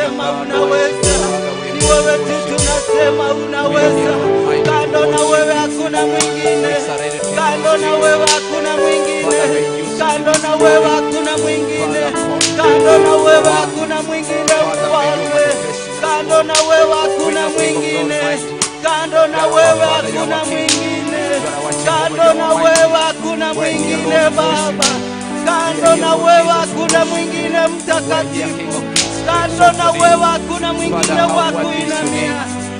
tunasema God. unaweza, Father, we ni wewe tu worship you. tunasema We are here, unaweza. Almighty, to Kando na worship wewe you. hakuna mwingine, We surrender to you, kando Lord na Jesus. wewe hakuna mwingine, Father, may you use us kando this na wewe morning. hakuna mwingine, Father, call kando na wewe us. hakuna mwingine Father, may you mfalme, manifest in us, kando Lord. na wewe We hakuna know, King of glory, mwingine, mighty. kando na You are our wewe Father, you are hakuna our King. mwingine, You are our Jehovah, kando you are na our mighty. wewe hakuna We are here, mwingine Lord, to worship Baba, you. We kando are here, na Lord wewe Jesus, to hakuna worship you. mwingine We are here, King mtakatifu, of Kings, to kando exalt na your name. wewe hakuna mwingine Father, how wa worthy is your name? kuinamia,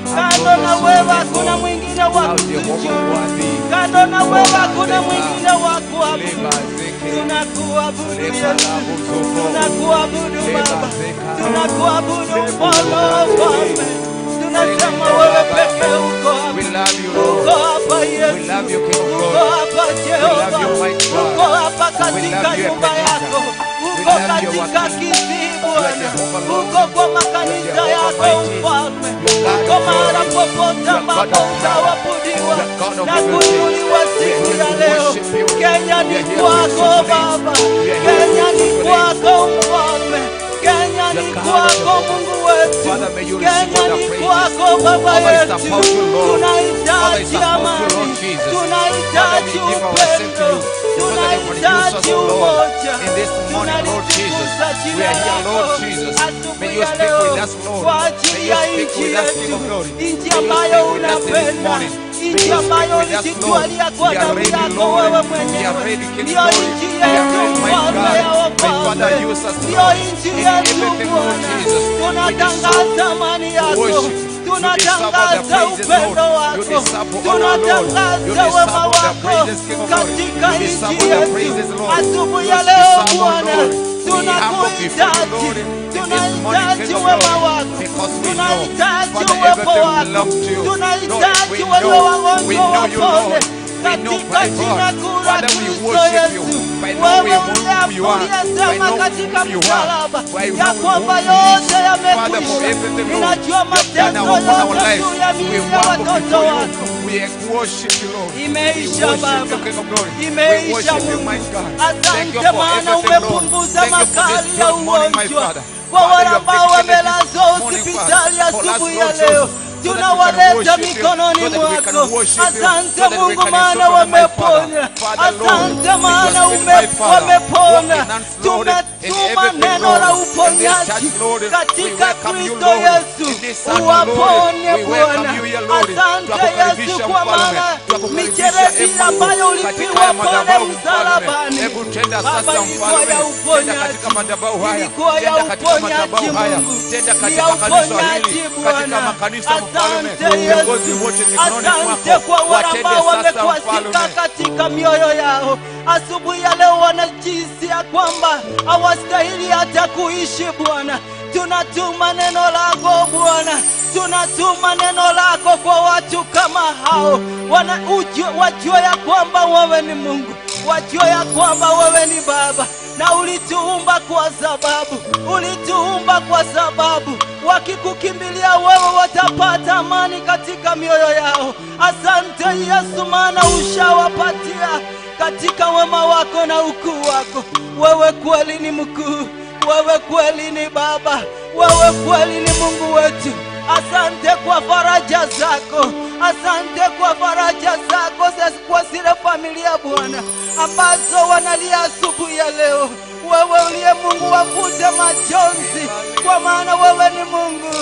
How kando na glorious is wewe your name, hakuna Lord. mwingine wa How Jehovah kusujudu, worthy. kando na wewe Ola hakuna zeka, mwingine wa kuabudu. leba zeke, Tunakuabudu leba Yesu, labo zoko, tunakuabudu leba Baba, zeka, tunakuabudu lebo mfalme wa wafalme. zeke, Tunasema zele wewe baba. pekee uko We hapa, love you, uko Lord. hapa We Yesu, love you, King of uko Glory. hapa We love Jehova, you, mighty uko God. hapa We katika love you, nyumba Ebenezer. yako, We uko love you, our katika King. Kisii You are Bwana, Jehovah, Lord. uko kwa You are makanisa Jehovah yako mighty. mfalme, You are God uko of mahala glory. popote You are God ambapo of power. You utaabudiwa are God of na everything. kuinuliwa We are siku here ya to leo. worship you. Kenya We ni are here to kwako exalt your name. Baba, We are here to Kenya ni exalt your name. kwako mfalme, Kenya You ni are God, kwako Jehovah. Mungu wetu, Father, may you receive Kenya all the ni praises. kwako Baba Father, it's yetu. about you, Lord. Father, it's Tunahitaji about you, Lord amani, Jesus. Father, we tunahitaji give ourselves to upendo, you so that you can use us, tunahitaji Lord. umoja, In this morning, Lord Jesus, tunalitukuza we jina are here, lako Lord Jesus. May asubuhi you ya speak with leo us, Lord. kwa May ajili you ya speak nchi with us, King yetu, of Glory. nchi May you ambayo speak with us in this unapenda, morning. May nchi you speak ambayo with us, Lord. ulijitwalia kwa We are damu ready, yako Lord. wewe We are mwenyewe, ready, King of ndiyo Glory. nchi We are yetu, ready, mighty mfalme God. ya May Father wafalme, use us, ndiyo Lord, nchi in yetu everything, Lord Bwana. Jesus. We deserve Tunatangaza amani to yako, worship. You deserve all the tunatangaza praises, Lord. upendo You wako, deserve honor, Lord. You tunatangaza wema deserve all the wako praises, King of Glory. katika You nchi deserve all the yetu. praises, Lord. Asubuhi You ya leo deserve, oh Bwana, Lord. We humble before you, tunakuhitaji, Lord, in this morning, tunahitaji King of wema Glory, wako, because we know, tunahitaji Father, uwepo everything wako, belongs to you. Lord, tunahitaji we walio know, we wagonjwa know you, wapone Lord. We know, katika my jina God. kuu la Father, we Kristo worship you. Yesu. By now we Wewe know who you are. By uliyesema now katika who you are. msalaba By ya now kwamba who you is. yote Father, for yamekwisha, everything, Lord, ninajua you have done mateso upon our yote lives. juu ya We miili ya humble watoto before you. wako We worship you, Lord. We imeisha worship you, Baba, King of Glory. We imeisha worship you, Mungu. my God. Thank you Asante for maana everything, Lord. umepunguza Thank you for this makali ya good morning, my ugonjwa Father. kwa Father, wale you have ambao dedicated this wamelazwa morning, Father, hospitali for us, asubuhi ya Lord leo, Jesus, so that we can tunawaleta worship you, so mikononi that we can mwako. worship you, Asante so that we Mungu can maana exalt your name, my Father. wameponya. Father, Lord, Asante may your maana spirit, ume my Father, walk wamepona. in us, Lord, in Tumetuma everything, neno la Lord. In this uponyaji church, Lord, we katika welcome you, Kristo Lord. Yesu, In this altar, Lord, uwaponye we welcome Bwana. you here, Lord. Asante Yesu Twakukaribisha kwa mfalme, maana twakukaribisha micherezi e Mungu ambayo katika ulipiwa haya pale madhabahu mfalme. msalabani, Hebu tenda Baba, sasa ilikuwa ya mfalme, tenda uponyaji, katika madhabahu haya, ilikuwa ya tenda katika uponyaji madhabahu haya, Mungu, tenda ni ya katika kanisa uponyaji hili, katika Bwana. makanisa mfalme, Asante viongozi Yesu, wote mikononi asante mwako, kwa wale watende ambao sasa wamekwazika mfalme. katika mioyo yao asubuhi ya leo, wanajihisi ya kwamba hawastahili hata kuishi Bwana. Tunatuma neno lako Bwana, tunatuma neno lako kwa watu kama hao, wana ujue, wajue ya kwamba wewe ni Mungu, wajue ya kwamba wewe ni Baba na ulituumba kwa sababu, ulituumba kwa sababu wakikukimbilia wewe watapata amani katika mioyo yao. Asante Yesu, maana ushawapatia katika wema wako na ukuu wako. Wewe kweli ni mkuu, wewe kweli ni Baba, wewe kweli ni Mungu wetu. Asante kwa faraja zako, asante kwa faraja zako za- kwa zile familia Bwana ambazo wanalia asubuhi ya leo. Wewe uliye Mungu, wafute majonzi, kwa maana wewe ni Mungu,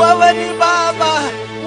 wewe ni Baba,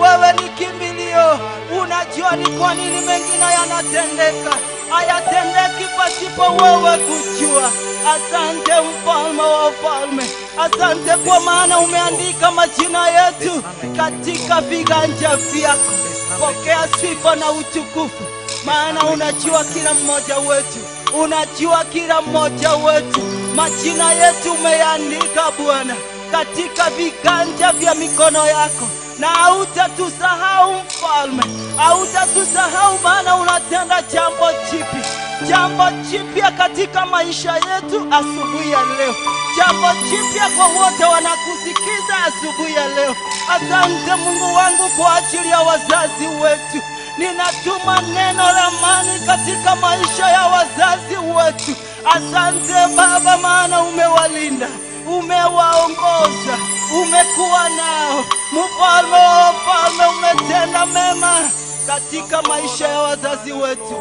wewe ni kimbilio. Unajua ni kwa nini mengine yanatendeka, hayatendeki pasipo wewe kujua. Asante mfalme wa wafalme, asante kwa maana umeandika majina yetu katika viganja vyako. Pokea sifa na utukufu, maana unajua kila mmoja wetu, unajua kila mmoja wetu, majina yetu umeyaandika Bwana katika viganja vya mikono yako, na hautatusahau mfalme, hautatusahau maana unatenda jambo jipya, jambo jipya katika maisha yetu asubuhi ya leo, jambo jipya kwa wote wanakusikiza asubuhi ya leo. Asante Mungu wangu kwa ajili ya wazazi wetu. Ninatuma neno la amani katika maisha ya wazazi wetu. Asante Baba, maana umewalinda, umewaongoza. umekuwa nao. Mfalme wa wafalme, umetenda mema katika maisha ya wazazi wetu.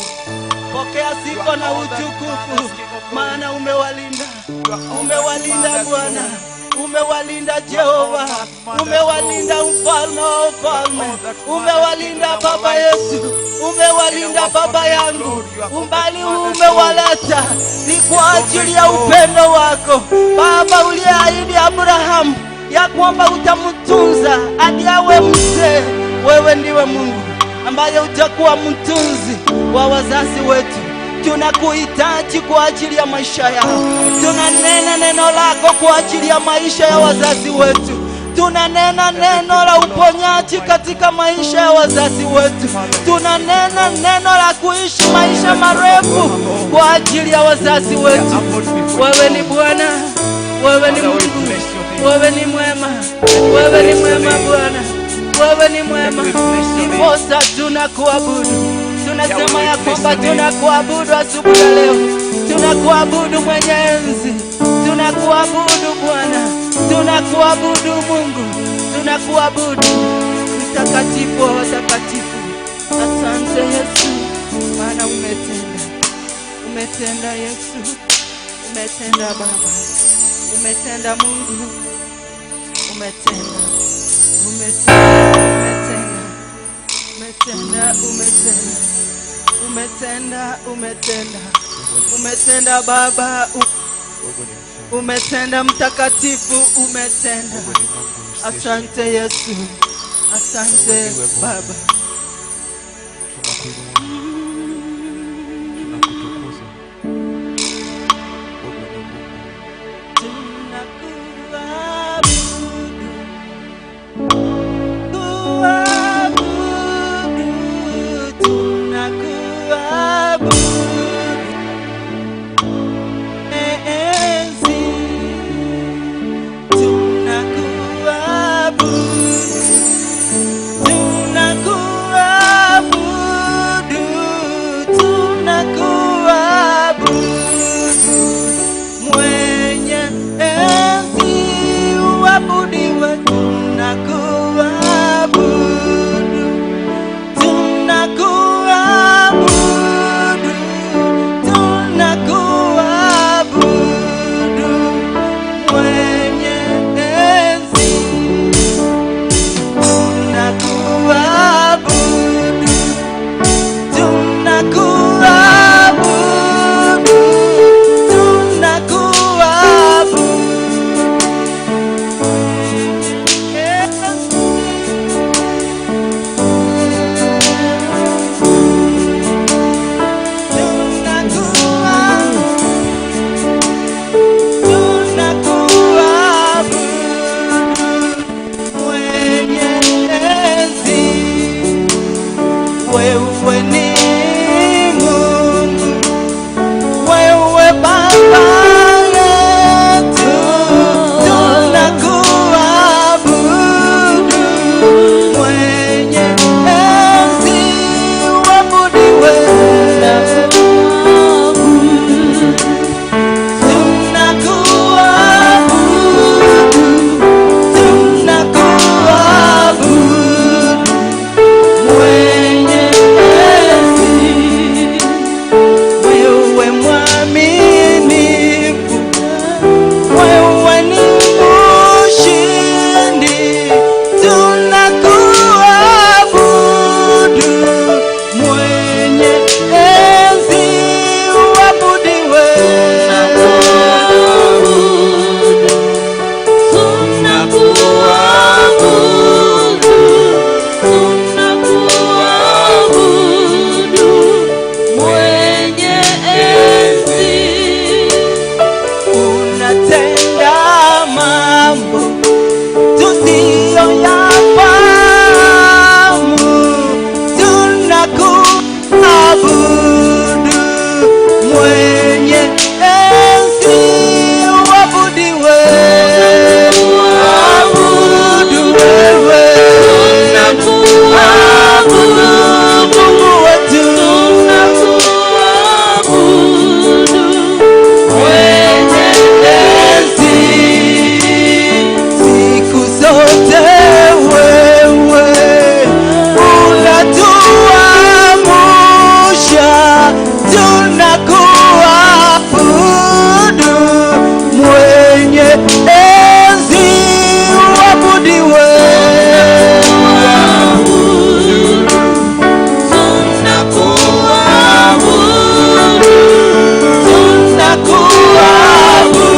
Pokea sifa na utukufu, maana umewalinda, umewalinda Bwana, umewalinda Jehova, umewalinda mfalme wa wafalme, umewalinda baba yetu, umewalinda baba yangu. Umbali huu umewaleta ni kwa ajili ya upendo wako Baba, uliyeahidi Abrahamu ya kwamba utamtunza hadi awe mzee. Wewe ndiwe Mungu ambaye utakuwa mtunzi wa wazazi wetu. Tunakuhitaji kwa ajili ya maisha yao, tunanena neno lako kwa ajili ya maisha ya wazazi wetu. Tunanena neno la uponyaji katika maisha ya wazazi wetu. Tunanena neno la kuishi maisha marefu kwa ajili ya wazazi wetu. Wewe ni Bwana, wewe ni Mungu, wewe ni mwema, wewe ni mwema Bwana, wewe ni mwema. Ndiposa tunakuabudu, tunasema ya kwamba tunakuabudu asubuhi ya leo, tunakuabudu mwenye enzi, tunakuabudu Bwana, tunakuabudu Mungu, tunakuabudu mtakatifu wa watakatifu. Asante Yesu, maana umetenda, umetenda Yesu, umetenda Baba, umetenda Mungu, umetenda, umetenda, umetenda, umetenda, umetenda, umetenda, umetenda, umetenda Baba, umetenda Mtakatifu, umetenda. Asante Yesu, asante Baba. Tunakuinua, tunakutukuza. Wewe ni Mungu. Tunakuabudu, kuabudu, tunakuabudu. Enzi, tunakuabudu, tunakuabudu. enzi uabudiwe. Tunakuabudu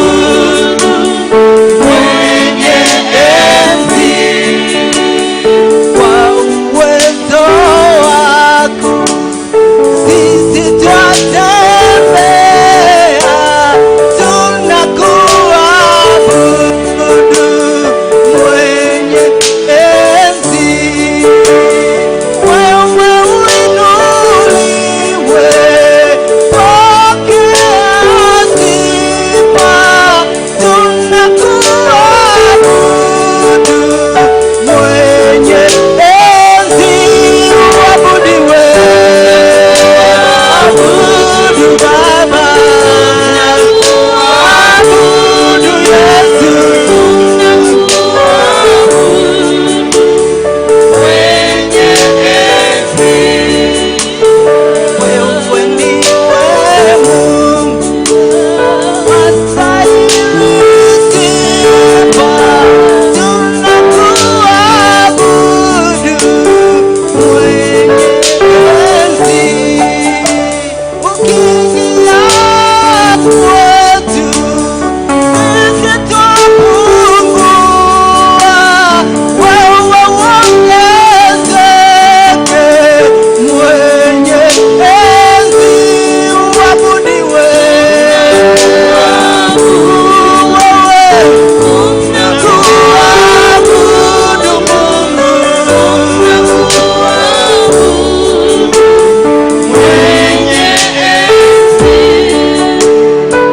mwenye enzi, kwa uwezo wako sisi twatembea, tunakuabudu mwenye enzi. Wewe uinuliwe, pokea sifa, tunakuabudu mwenye enzi, uabudiwe. Abudu Baba, abudu Yesu. Wewe ndiwe Mungu wastahili sifa, tunakuabudu mwenye enzi. Ukiingia kwetu sisi twapungua, wewe uongezeke, mwenye enzi uabudiwe. Wewe tuabudu Mungu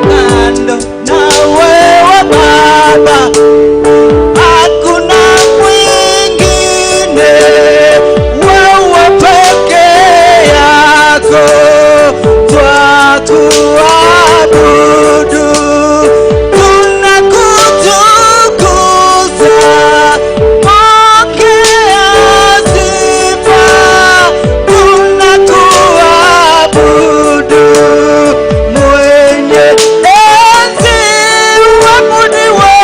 kando na wewe Baba, hakuna mwingine, wewe peke yako twakuabudu, tunakutukuza, pokea sifa, tunakuabudu mwenye enzi, uabudiwe.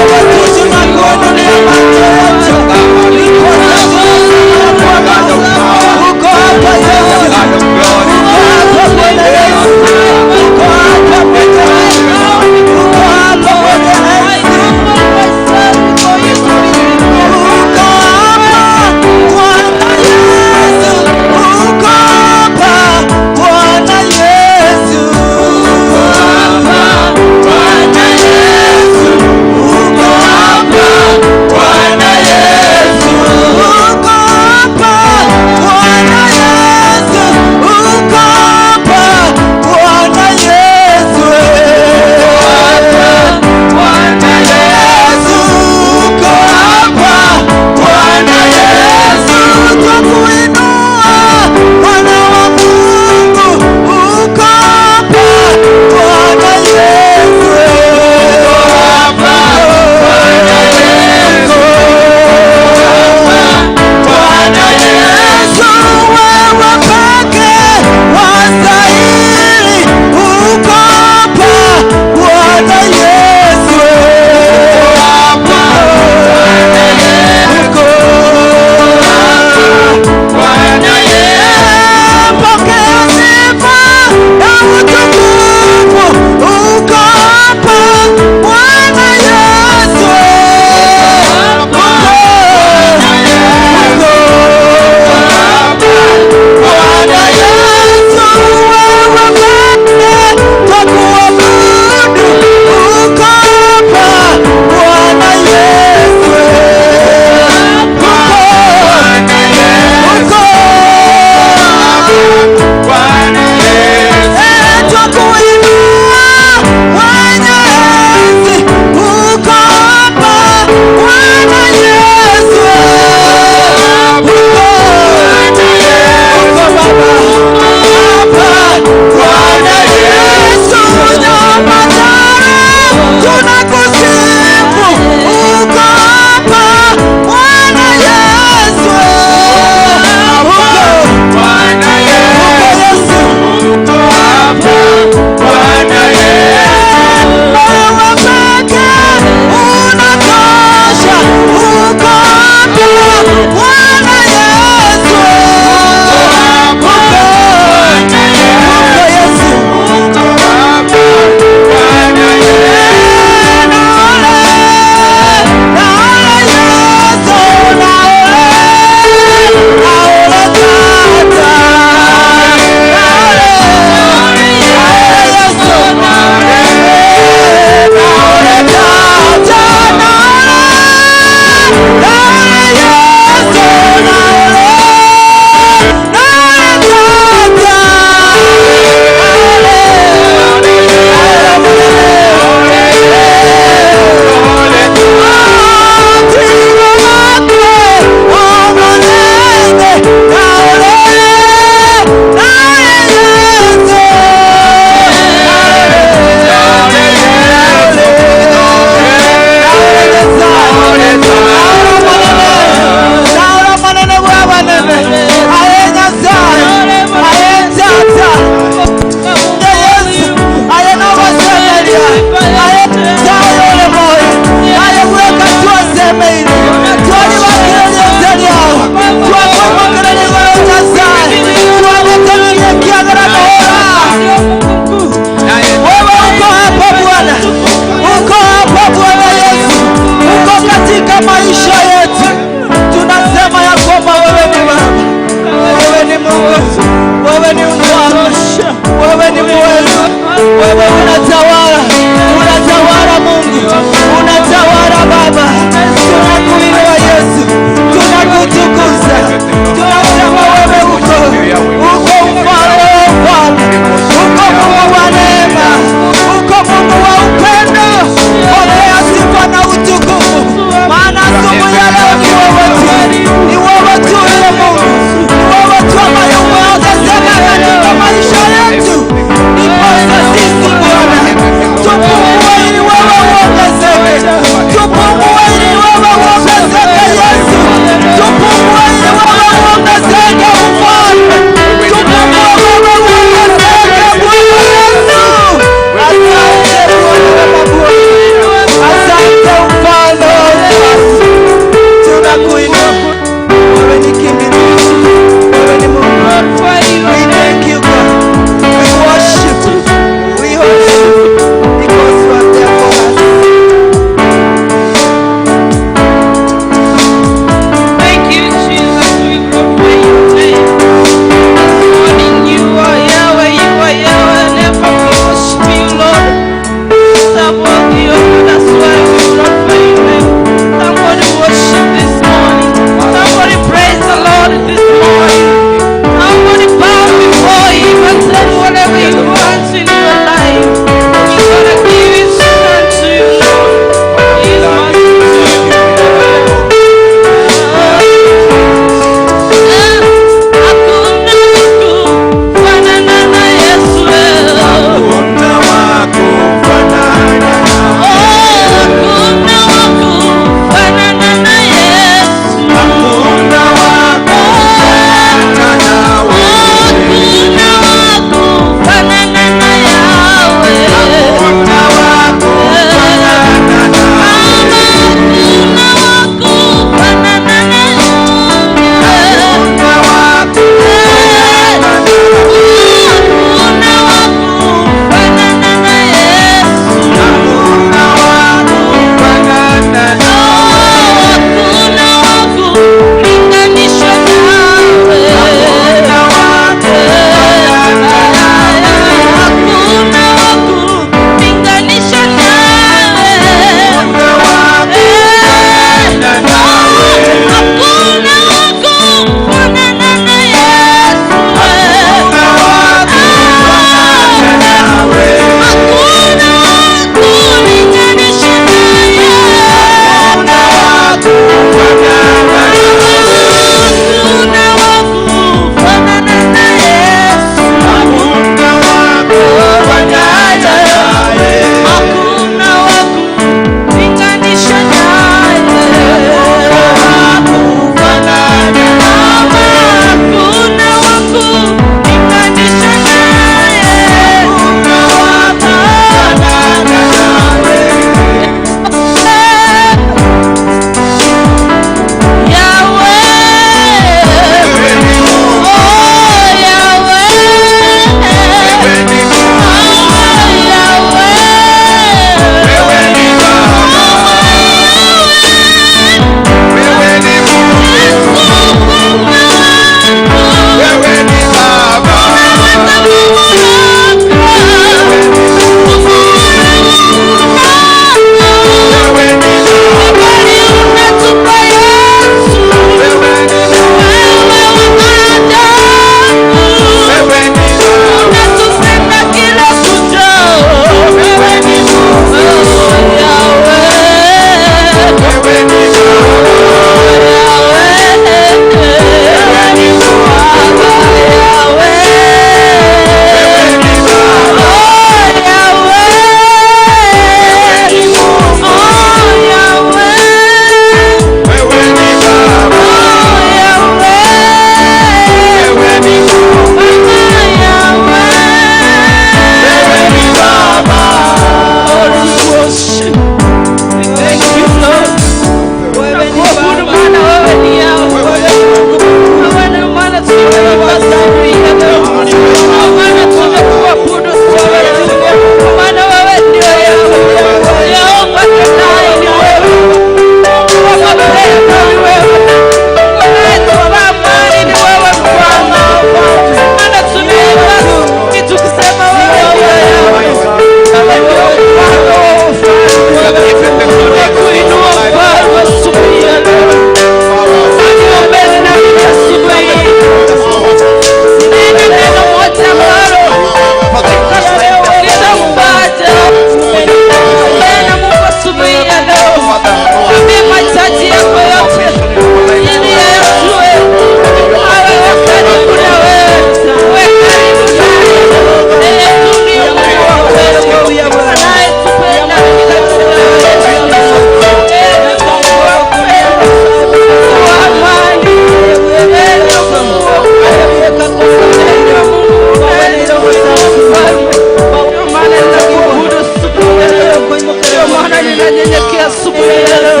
yake asubuhi ya leo,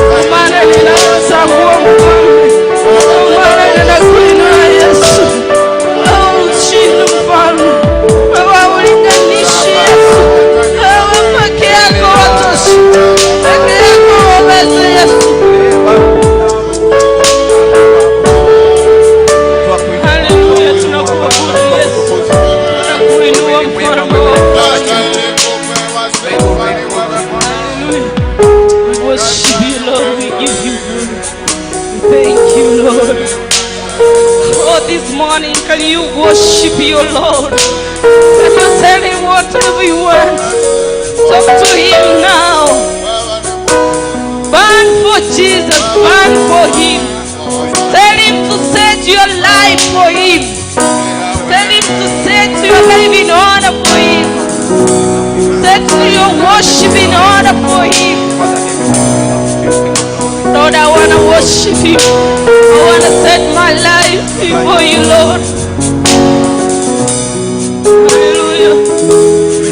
kwa maana ninakutambua Mfalme, kwa maana ninakuinua Yesu. Wewe ushindi Mfalme, wewe haulinganishi Yesu, wewe peke yako watosha, peke yako waweza Yesu. Haleluya, tunakuabudu Yesu, tunakuinua Mfalme wa Hallelujah. We worship you, Lord. We give you glory. We thank you, Lord. Oh, this morning, can you worship your Lord? Can you tell him whatever you want? Talk to him now. Burn for Jesus. Burn for him. Tell him to set your life for him. Tell him to set your life in order for him. Set your worship in order for him. Lord, I want to worship you. I want to set my life before you, Lord. Hallelujah.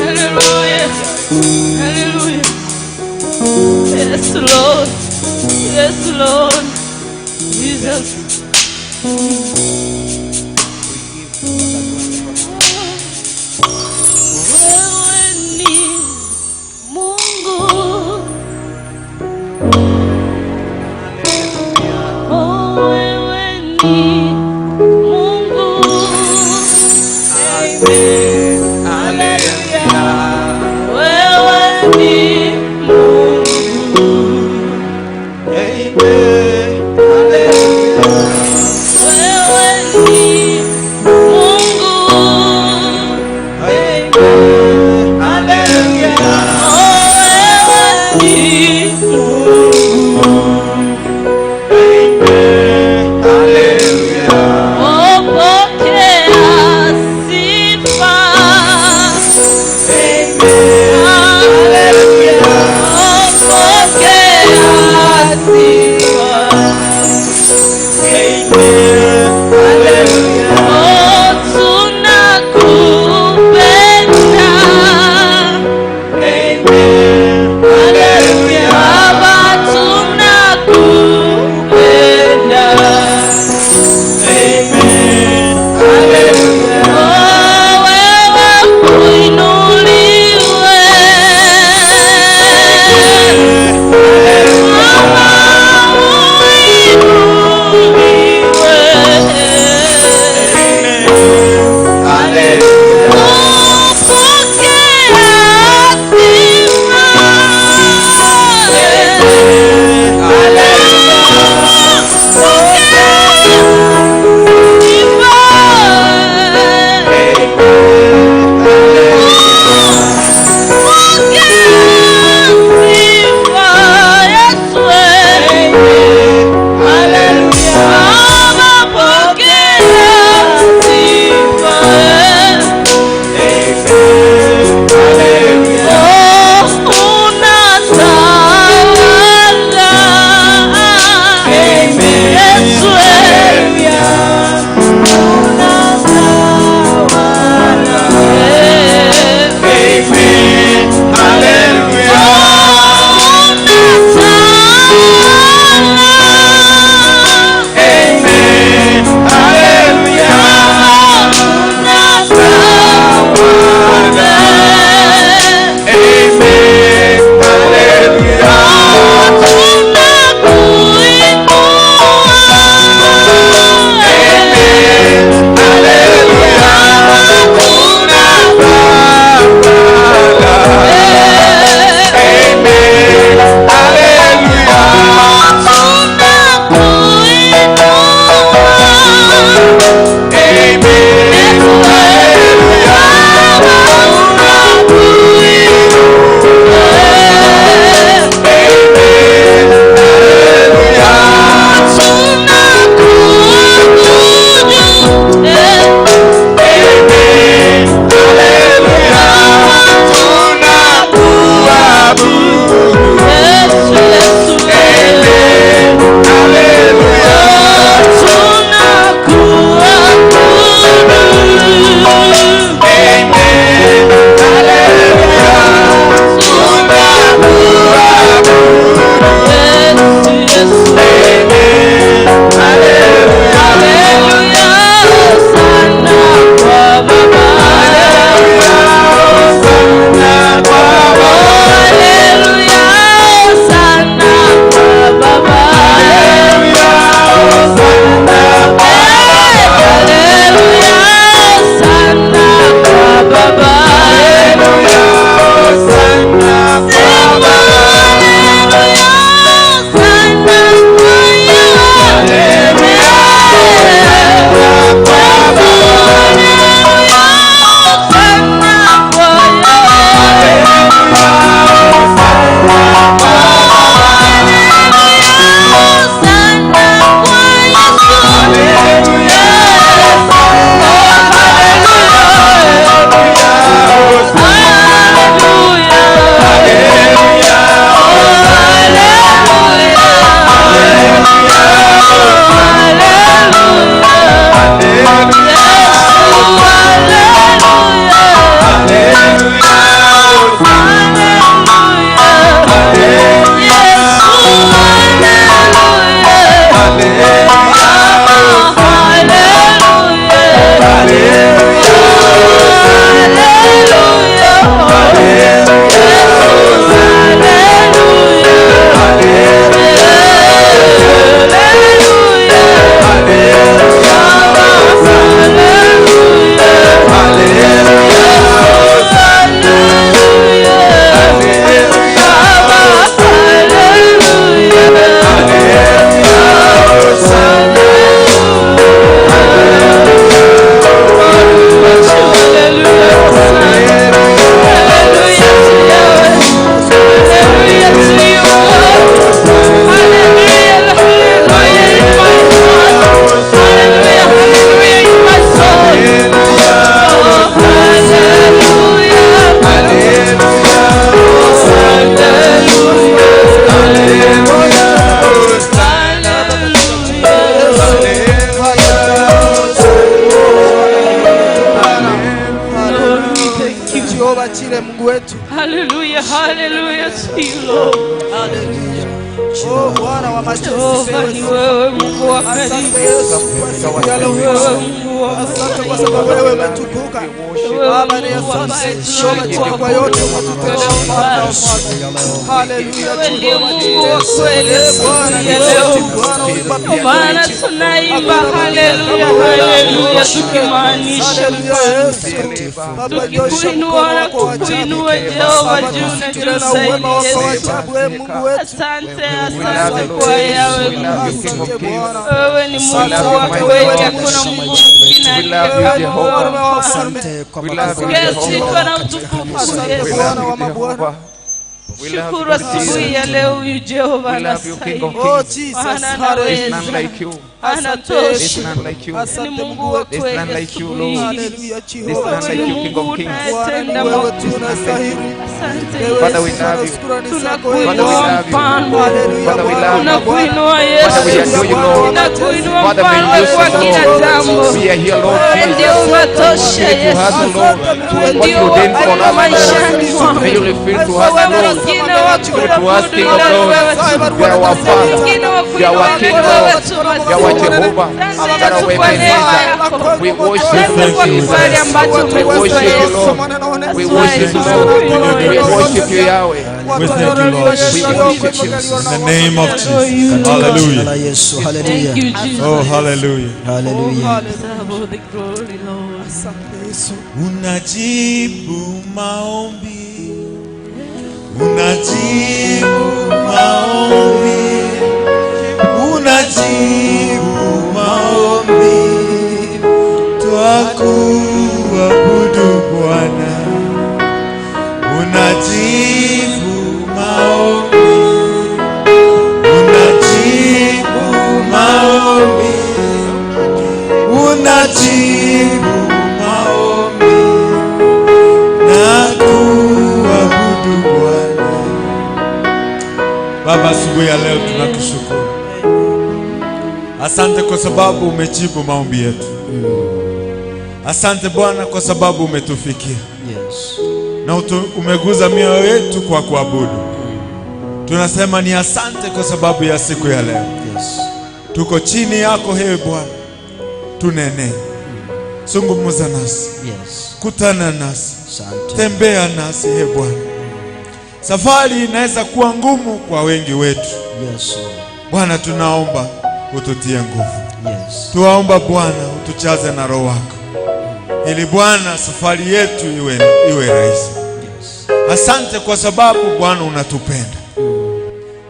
Hallelujah. Hallelujah. Yes, Lord. Yes, Lord. Jesus. Wewe ni Mungu. Oh, wewe ni Mungu. Wewe ni Mungu. Wewe ni Mungu. Oh, wewe ni Mungu. Oh, pokea sifa. Oh, pokea sifa. Oh, tunakupenda. Baba. Jehova Jire, Mungu wetu. Hallelujah, hallelujah to you, Lord. Haleluya. Oh Bwana wa majeshi, Jehova ni wewe Mungu wa asante karibu, Yesu kwa siku ya leo. wewe Mungu wa Asante kwa sababu wewe umetukuka. wewe Baba ni Mungu asante ambaye Jehova Jire kwa yote umetutendea mfalme wa wafalme. Haleluya Wewe ndiye Jehova Mungu Jire. wa kweli Eh, Bwana asubuhi ni ya leo. asante Bwana ulipa Kwa maana tunaimba haleluya, haleluya, tukimaanisha Haleluya Yesu. Baba nyosha mkono tukikuinua na wako wa ajabu. kukuinua Jehova Baba juu na tusikie juu na zaidi uwema wako wa Yesu. ajabu, eh, Mungu wetu. Asante, asante kwa Yawe Mungu. Asante Bwana. Wewe ni Mungu wa kweli, hakuna Mungu mwingine aliye kama wewe Mfalme. Asante kwa We love you, makubwa Pokea sifa na katika utukufu kanisa We Yesu. love Bwana you, wa mabwana. Jehovah. We love Shukuru you, asubuhi Jesus. ya leo huyu Jehova We love you, King anastahili, of Oh Kings. Jesus, Maana There's hallelujah. none like you. Asante anatosha. There's none like you. Ni Asante Mungu Mungu wa wetu. There's kweli none like you, asubuhi Lord. hii. Haleluya There's Jehova. none Wewe like ni you, King Mungu of Kings. Bwana ni unayetenda wewe makuu. tu unastahili. Asante Wewe Father, we Yesu, love you. shukrani zako wewe Father, we tunakuinua love you. mfalme, Haleluya Father, we Bwana. love you. tunakuinua Father, we Yesu, adore you, Lord. tunakuinua Father, may mfalme you use kwa us, kila Lord. jambo. We are here, Lord Wewe ndio Jesus. unatosha Speak to Yesu, us, Lord. wewe What ndio you ordained for wa us, maishani Lord. mwangu. May you reveal to us, Wewe Lord. mwingine wa Speak to us, kuabudu King of ila ni Lords. wewe tu. You are our Father. Mwingine wa You are our kuinua King, ni wewe Lord. tu You are our Masihi. Jehovah. Asante You are Yesu our kwa neema Ebenezer. yako. We worship Asante you, kwa kibali Jesus. ambacho We umetupa worship you, Yesu. Lord. We worship you, Lord. We worship you, Yahweh. We thank you, Lord We Jesus. worship you. In the name of Jesus. Katika jina la Hallelujah. Yesu, Thank haleluya, you, Jesus. Oh, hallelujah. haleluya. Deserve all the glory, Lord. Asante Yesu. Unajibu maombi, unajibu maombi, unajibu maombi, twakuabudu Bwana. Unajibu maombi, unajibu maombi, unajibu maombi na kuabudu Bwana. Baba, asubuhi ya leo tunakushukuru, asante kwa sababu umejibu maombi yetu. Asante Bwana kwa sababu umetufikia Yes. na utu, umeguza mioyo yetu kwa kuabudu. Tunasema ni asante kwa sababu ya siku ya leo. Yes. Tuko chini yako, hewe Bwana, tunene, zungumza nasi, Yes. kutana nasi, Asante. tembea nasi he Bwana. Safari inaweza kuwa ngumu kwa wengi wetu. Yes, Lord. Bwana, tunaomba ututie nguvu. Yes. Tuwaomba Bwana utujaze na Roho wako, ili Bwana safari yetu iwe, iwe rahisi. Yes. Asante kwa sababu Bwana unatupenda,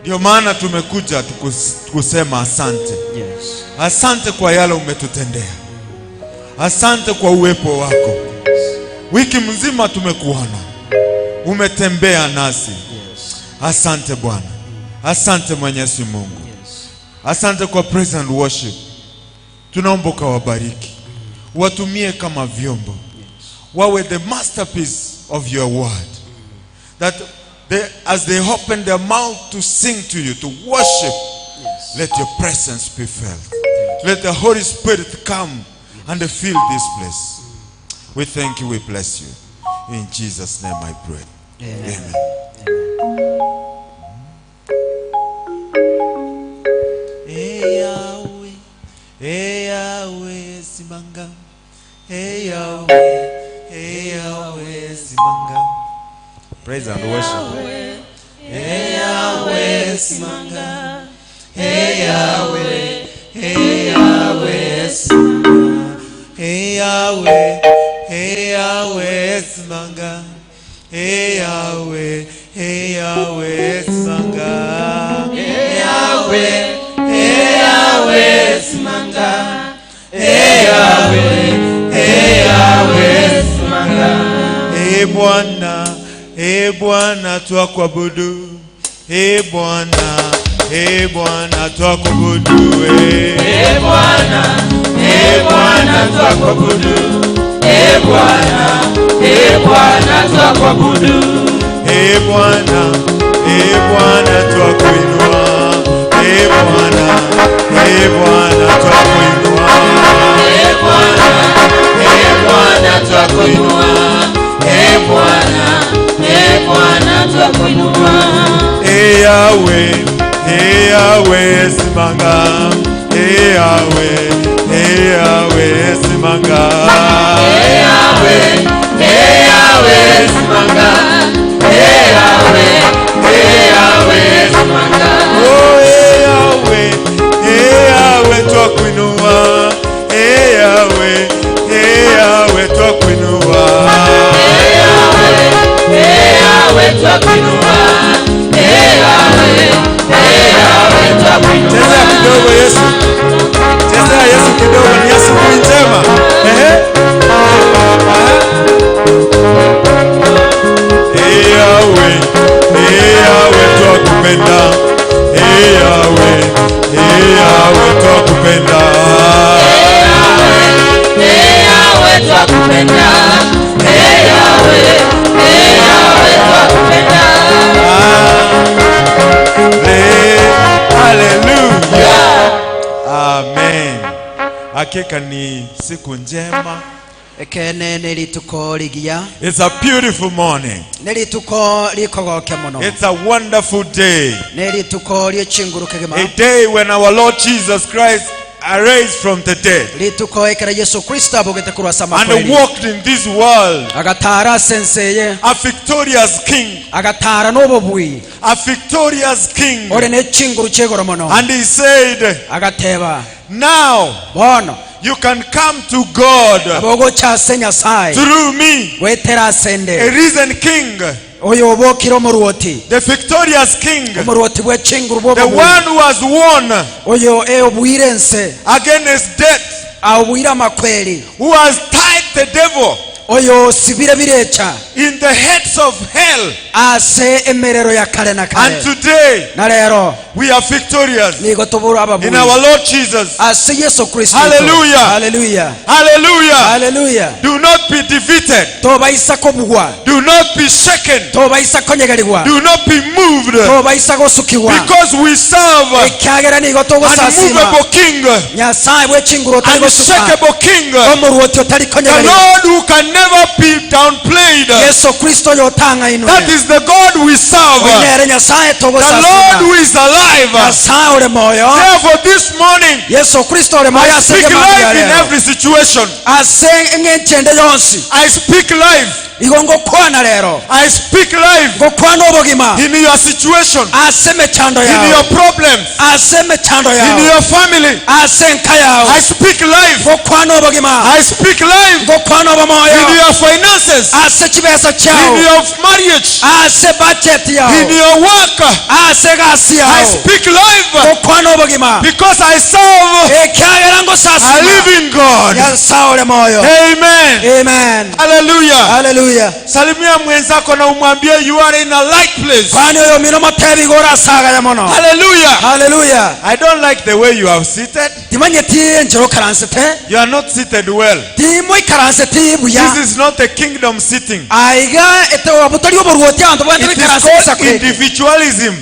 ndio maana tumekuja tukus- kusema asante. Yes. Asante kwa yale umetutendea, asante kwa uwepo wako. Wiki mzima tumekuona, umetembea nasi. Yes. Asante Bwana, asante Mwenyezi Mungu, asante kwa praise and worship. Tunaomba ukawabariki, watumie kama vyombo, wawe the masterpiece of your word, that they, as they open their mouth to sing to you, to worship, let your presence be felt. Let the Holy Spirit come and fill this place. We thank you, we bless you. In Jesus' name I pray. Amen. Hey Yahweh, hey Yahweh, Simanga. Hey Yahweh, hey Yahweh, Simanga. Praise and worship. Hey Yahweh, Simanga. Hey Yahweh, hey Yahweh, Simanga. Hey Yahweh, hey Yahweh, Simanga. Hey Yahweh, hey Yahweh, Simanga. Hey Yahweh, hey Yahweh, Simanga. Hey Yahweh, hey Yahweh, Simanga. Hey Bwana, hey Bwana twakuabudu. Hey Bwana, hey Bwana twakuabudu. Hey Ee Bwana, Ee Bwana twakuabudu. Ee Bwana, Ee Bwana twakuabudu. Ee Bwana, Ee Bwana twakuinua. Ee Bwana, Ee Bwana twakuinua. Ee Bwana, Ee Bwana twakuinua. Ee Bwana, Ee Bwana twakuinua. Ee Yahweh, Ee Yahweh simanga. Ee Yahweh, Ee Yahweh simanga. Ee Yahweh, Ee Yahweh simanga. Ee Yahweh, Ee Yahweh simanga. Oh, Ee Yahweh, Ee Yahweh twakuinua. Ee Yahweh, Ee Yahweh twakuinua. Ee Yahweh, Ee Yahweh twakuinua. Ee Yahweh, Ee Yahweh twakuinua. Chezea kidogo Yesu. Chezea Yesu kidogo, ni asubuhi njema. Ehe. Aha. Ee Yahweh, Ee Yahweh twakupenda. Ee Yahweh, Ee Yahweh twakupenda. Ee Yahweh twakupenda. Ee Yahweh, Ee Yahweh twakupenda. Haleluya. Amen. Hakika ni siku njema. Ekene nĩ rituko rigiya It's a beautiful morning. nĩ rituko rikogokia mũno It's a wonderful day. nĩ rituko rĩchinguru kĩgima A day when our Lord Jesus Christ arose from the dead rituko ekera Yesu Kristo abugete kurwa and samakweri walked in this world agatara senseye a victorious king, agatara n'obobui a victorious king. ore nĩ chinguru chigoro mũno And he said, agateba Now bono you can come to God abogochase Nyasaye through me, gwetera a asende risen king, oyo obokire omoruoti the victorious king, omoruoti bwe chinguru the bw'obobui one who has won oyo eobuire nse against death, aobuire amakweri who has tied the devil oyo osibire birecha in the heads of hell. ase emerero ya kare na kare And today na rero we are victorious nigo tobura in ababui our Lord Jesus. ase Yesu Kristo. Hallelujah. Hallelujah. Hallelujah. Hallelujah. Do not be defeated. Tobaisa kobugwa. Do not be shaken. Tobaisa konyegerigwa. Do not be moved. Tobaisa gosukigwa. Because we serve Ekiagera nigo an togosasima. immovable king, Nyasaye bw'echinguru otari gosuka. unshakable king, Omoruoti otari the konyegerigwa. Lord who can never be downplayed. Yesu Kristo yotang'ainwe. That is the God we serve, Oinere Nyasaye the Lord togosasima. who is alive. Nyasaye ore moyo. Therefore, this morning, Yesu Kristo ore moyo I ase speak gemambia life in rero. every situation. Ase eng'enchende yonsi. I speak life. Igo ngokwana rero. I speak life Ngokwana obogima. in your situation, Ase emechando in yao. your problems, Ase emechando in yao. your family. Ase enka yao. I speak life. Ngokwana obogima. I speak life Ngokwana obomoyo. In your finances. Ase chibesa chiao. In your marriage. Ase budget yao. In your work. Ase egasi I yao. speak life. Gokwana obogima. Because I serve Ekiagera a ngosasima living God. Nyasae ore moyo. Amen. Amen. Hallelujah. Haleluya. Salimia mwenzako na umwambie you are in a light place. Kwani oyomino omotebi igo ore ase agaya mono. Hallelujah. Haleluya. I don't like the way you have seated. Timanyeti enchera okaransete. You are not seated well. Timoikaranseti buya. This is not a kingdom sitting. Aiga ete obo tori oboruoti abanto bwate It is goikaransa called egesaku eke. individualism.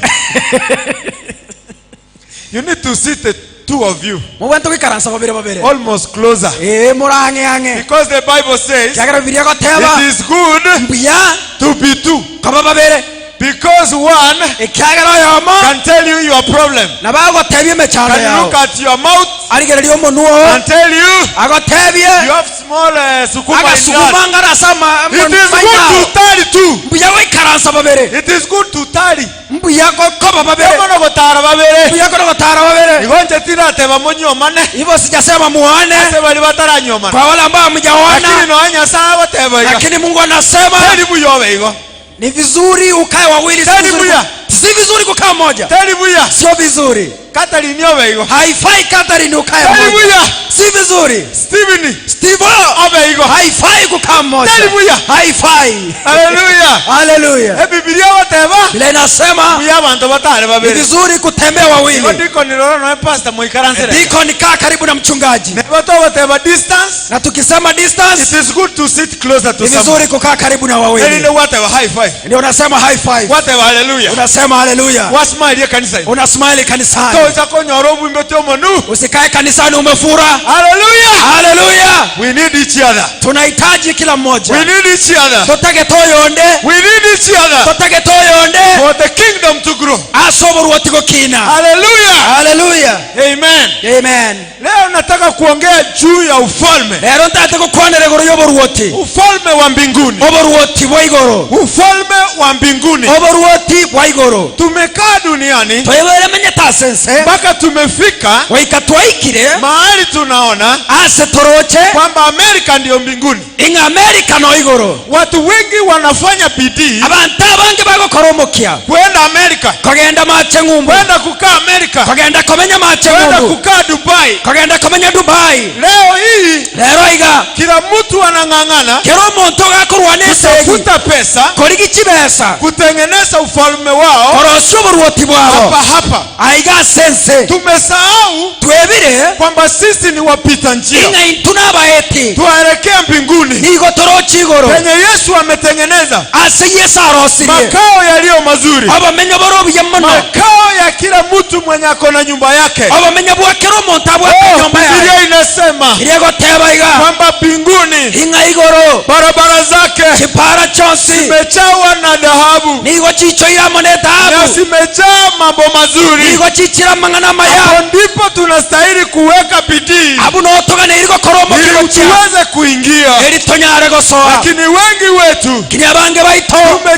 You need to sit the two of you Mobwate goikaransa babere babere. almost closer. Ee more ang'e ang'e. Because the Bible says Ekiagera Bibilia egoteba it is good mbuya to be two. koba babere. Because one Ekiagera oyomo can tell you your problem, nabo agotebia emechando can yao. look at your mouth Arigererie omonwa oo and tell you agotebie you have small sukuma in agasuguma that. ngara ase ama- It is amaino good ao. to tarry two. Mbuya goikaransa babere. It is good to tarry. Mbuya koba babere. Bono gotara babere. Mbuya kono gotara babere. Igo inche tinateba monyuomane. Ibo sijasema muoane. Ase baria bataranyuomana. Kwa wale ambao hamjaoana. Lakini nonya Nyasaye agoteba iga. Lakini Mungu anasema Teri buya obe igo. Ni vizuri ukae wawili, si Teri vizuri buya. si vizuri kukaa mmoja. Teri buya. Sio vizuri. Catherine obe igo. Haifai Catherine ukae Teri mmoja. buya. Si vizuri. Stephen. Steve Obe igo. haifai kukaa mmoja. Teri buya. Haifai. Hallelujah. Hallelujah. Ebibilia goteba Biblia inasema buya abanto batare ni babere. vizuri kutembea Igo wawili. deacon roro noe pastor moikaransere. Deacon kaa karibu na mchungaji. Neba togoteba distance. Na tukisema distance It is good to sit closer to ni someone. vizuri kukaa karibu na Erinde wawili. gwateba high five. Ndio unasema high five. Gwateba hallelujah. Unasema haleluya. Gwasmile ekanisa ime. Una smile kanisani. Toisa konyora obwimbe omonu. Usikae kanisani umefura. Hallelujah. Haleluya. We need each other. Tunahitaji kila mmoja. We need each other. Totage toyonde. We need each other. Totage toyonde. For the kingdom to grow. Ase oboruoti gokina. Hallelujah. Haleluya. Amen. Amen. Leo nataka kuongea juu ya ufalme. Rero ntate gokwanera igoro y'oboruoti. Ufalme wa mbinguni. Oboruoti bwa igoro. Ufalme wa mbinguni. Oboruoti bwa igoro. Tumekaa duniani Twebere menyete ase ense mpaka tumefika goika twaikire mahali tunaona ase toroche kwamba Amerika ndiyo mbinguni. ing'a Amerika no igoro. Watu wengi wanafanya bidii Abanto abange bagokora omokia kwenda Amerika, kogenda mache ng'umbu, kwenda kukaa Amerika, kogenda komenya mache kwenda ng'umbu, kukaa Dubai. kogenda komenya Dubai. Leo hii Rero iga kila mtu anang'ang'ana kera omonto ogakorwana esegi kutafuta pesa, korigi chibesa kutengeneza ufalme wao korosia oboruoti bwabo hapa hapa. aiga ase ense. Tumesahau Twebire kwamba sisi ni wapita njia, ing'a intwe nabaeti tuelekea mbinguni nigo toroche igoro penye Yesu ametengeneza ase Yesu arosirie makao yaliyo mazuri, obomenyo bore obuya mono, makao ya kila mtu mwenye ako na nyumba yake. obomenyo bwa kera omonto abwate Oh, enyomba yaye. Biblia inasema Iria egoteba iga kwamba mbinguni ing'a igoro barabara zake chipara chionsi zimejawa na dhahabu nigo chichoire amo na na ethahabu zimejaa mambo mazuri. nigo chichire amang'ana amaya. Hapo ndipo tunastahili kuweka bidii Abwo notoganeiri gokora ili omokiro chia tuweze kuingia, eri tonyare gosoa. lakini wengi wetu Lakini abange baito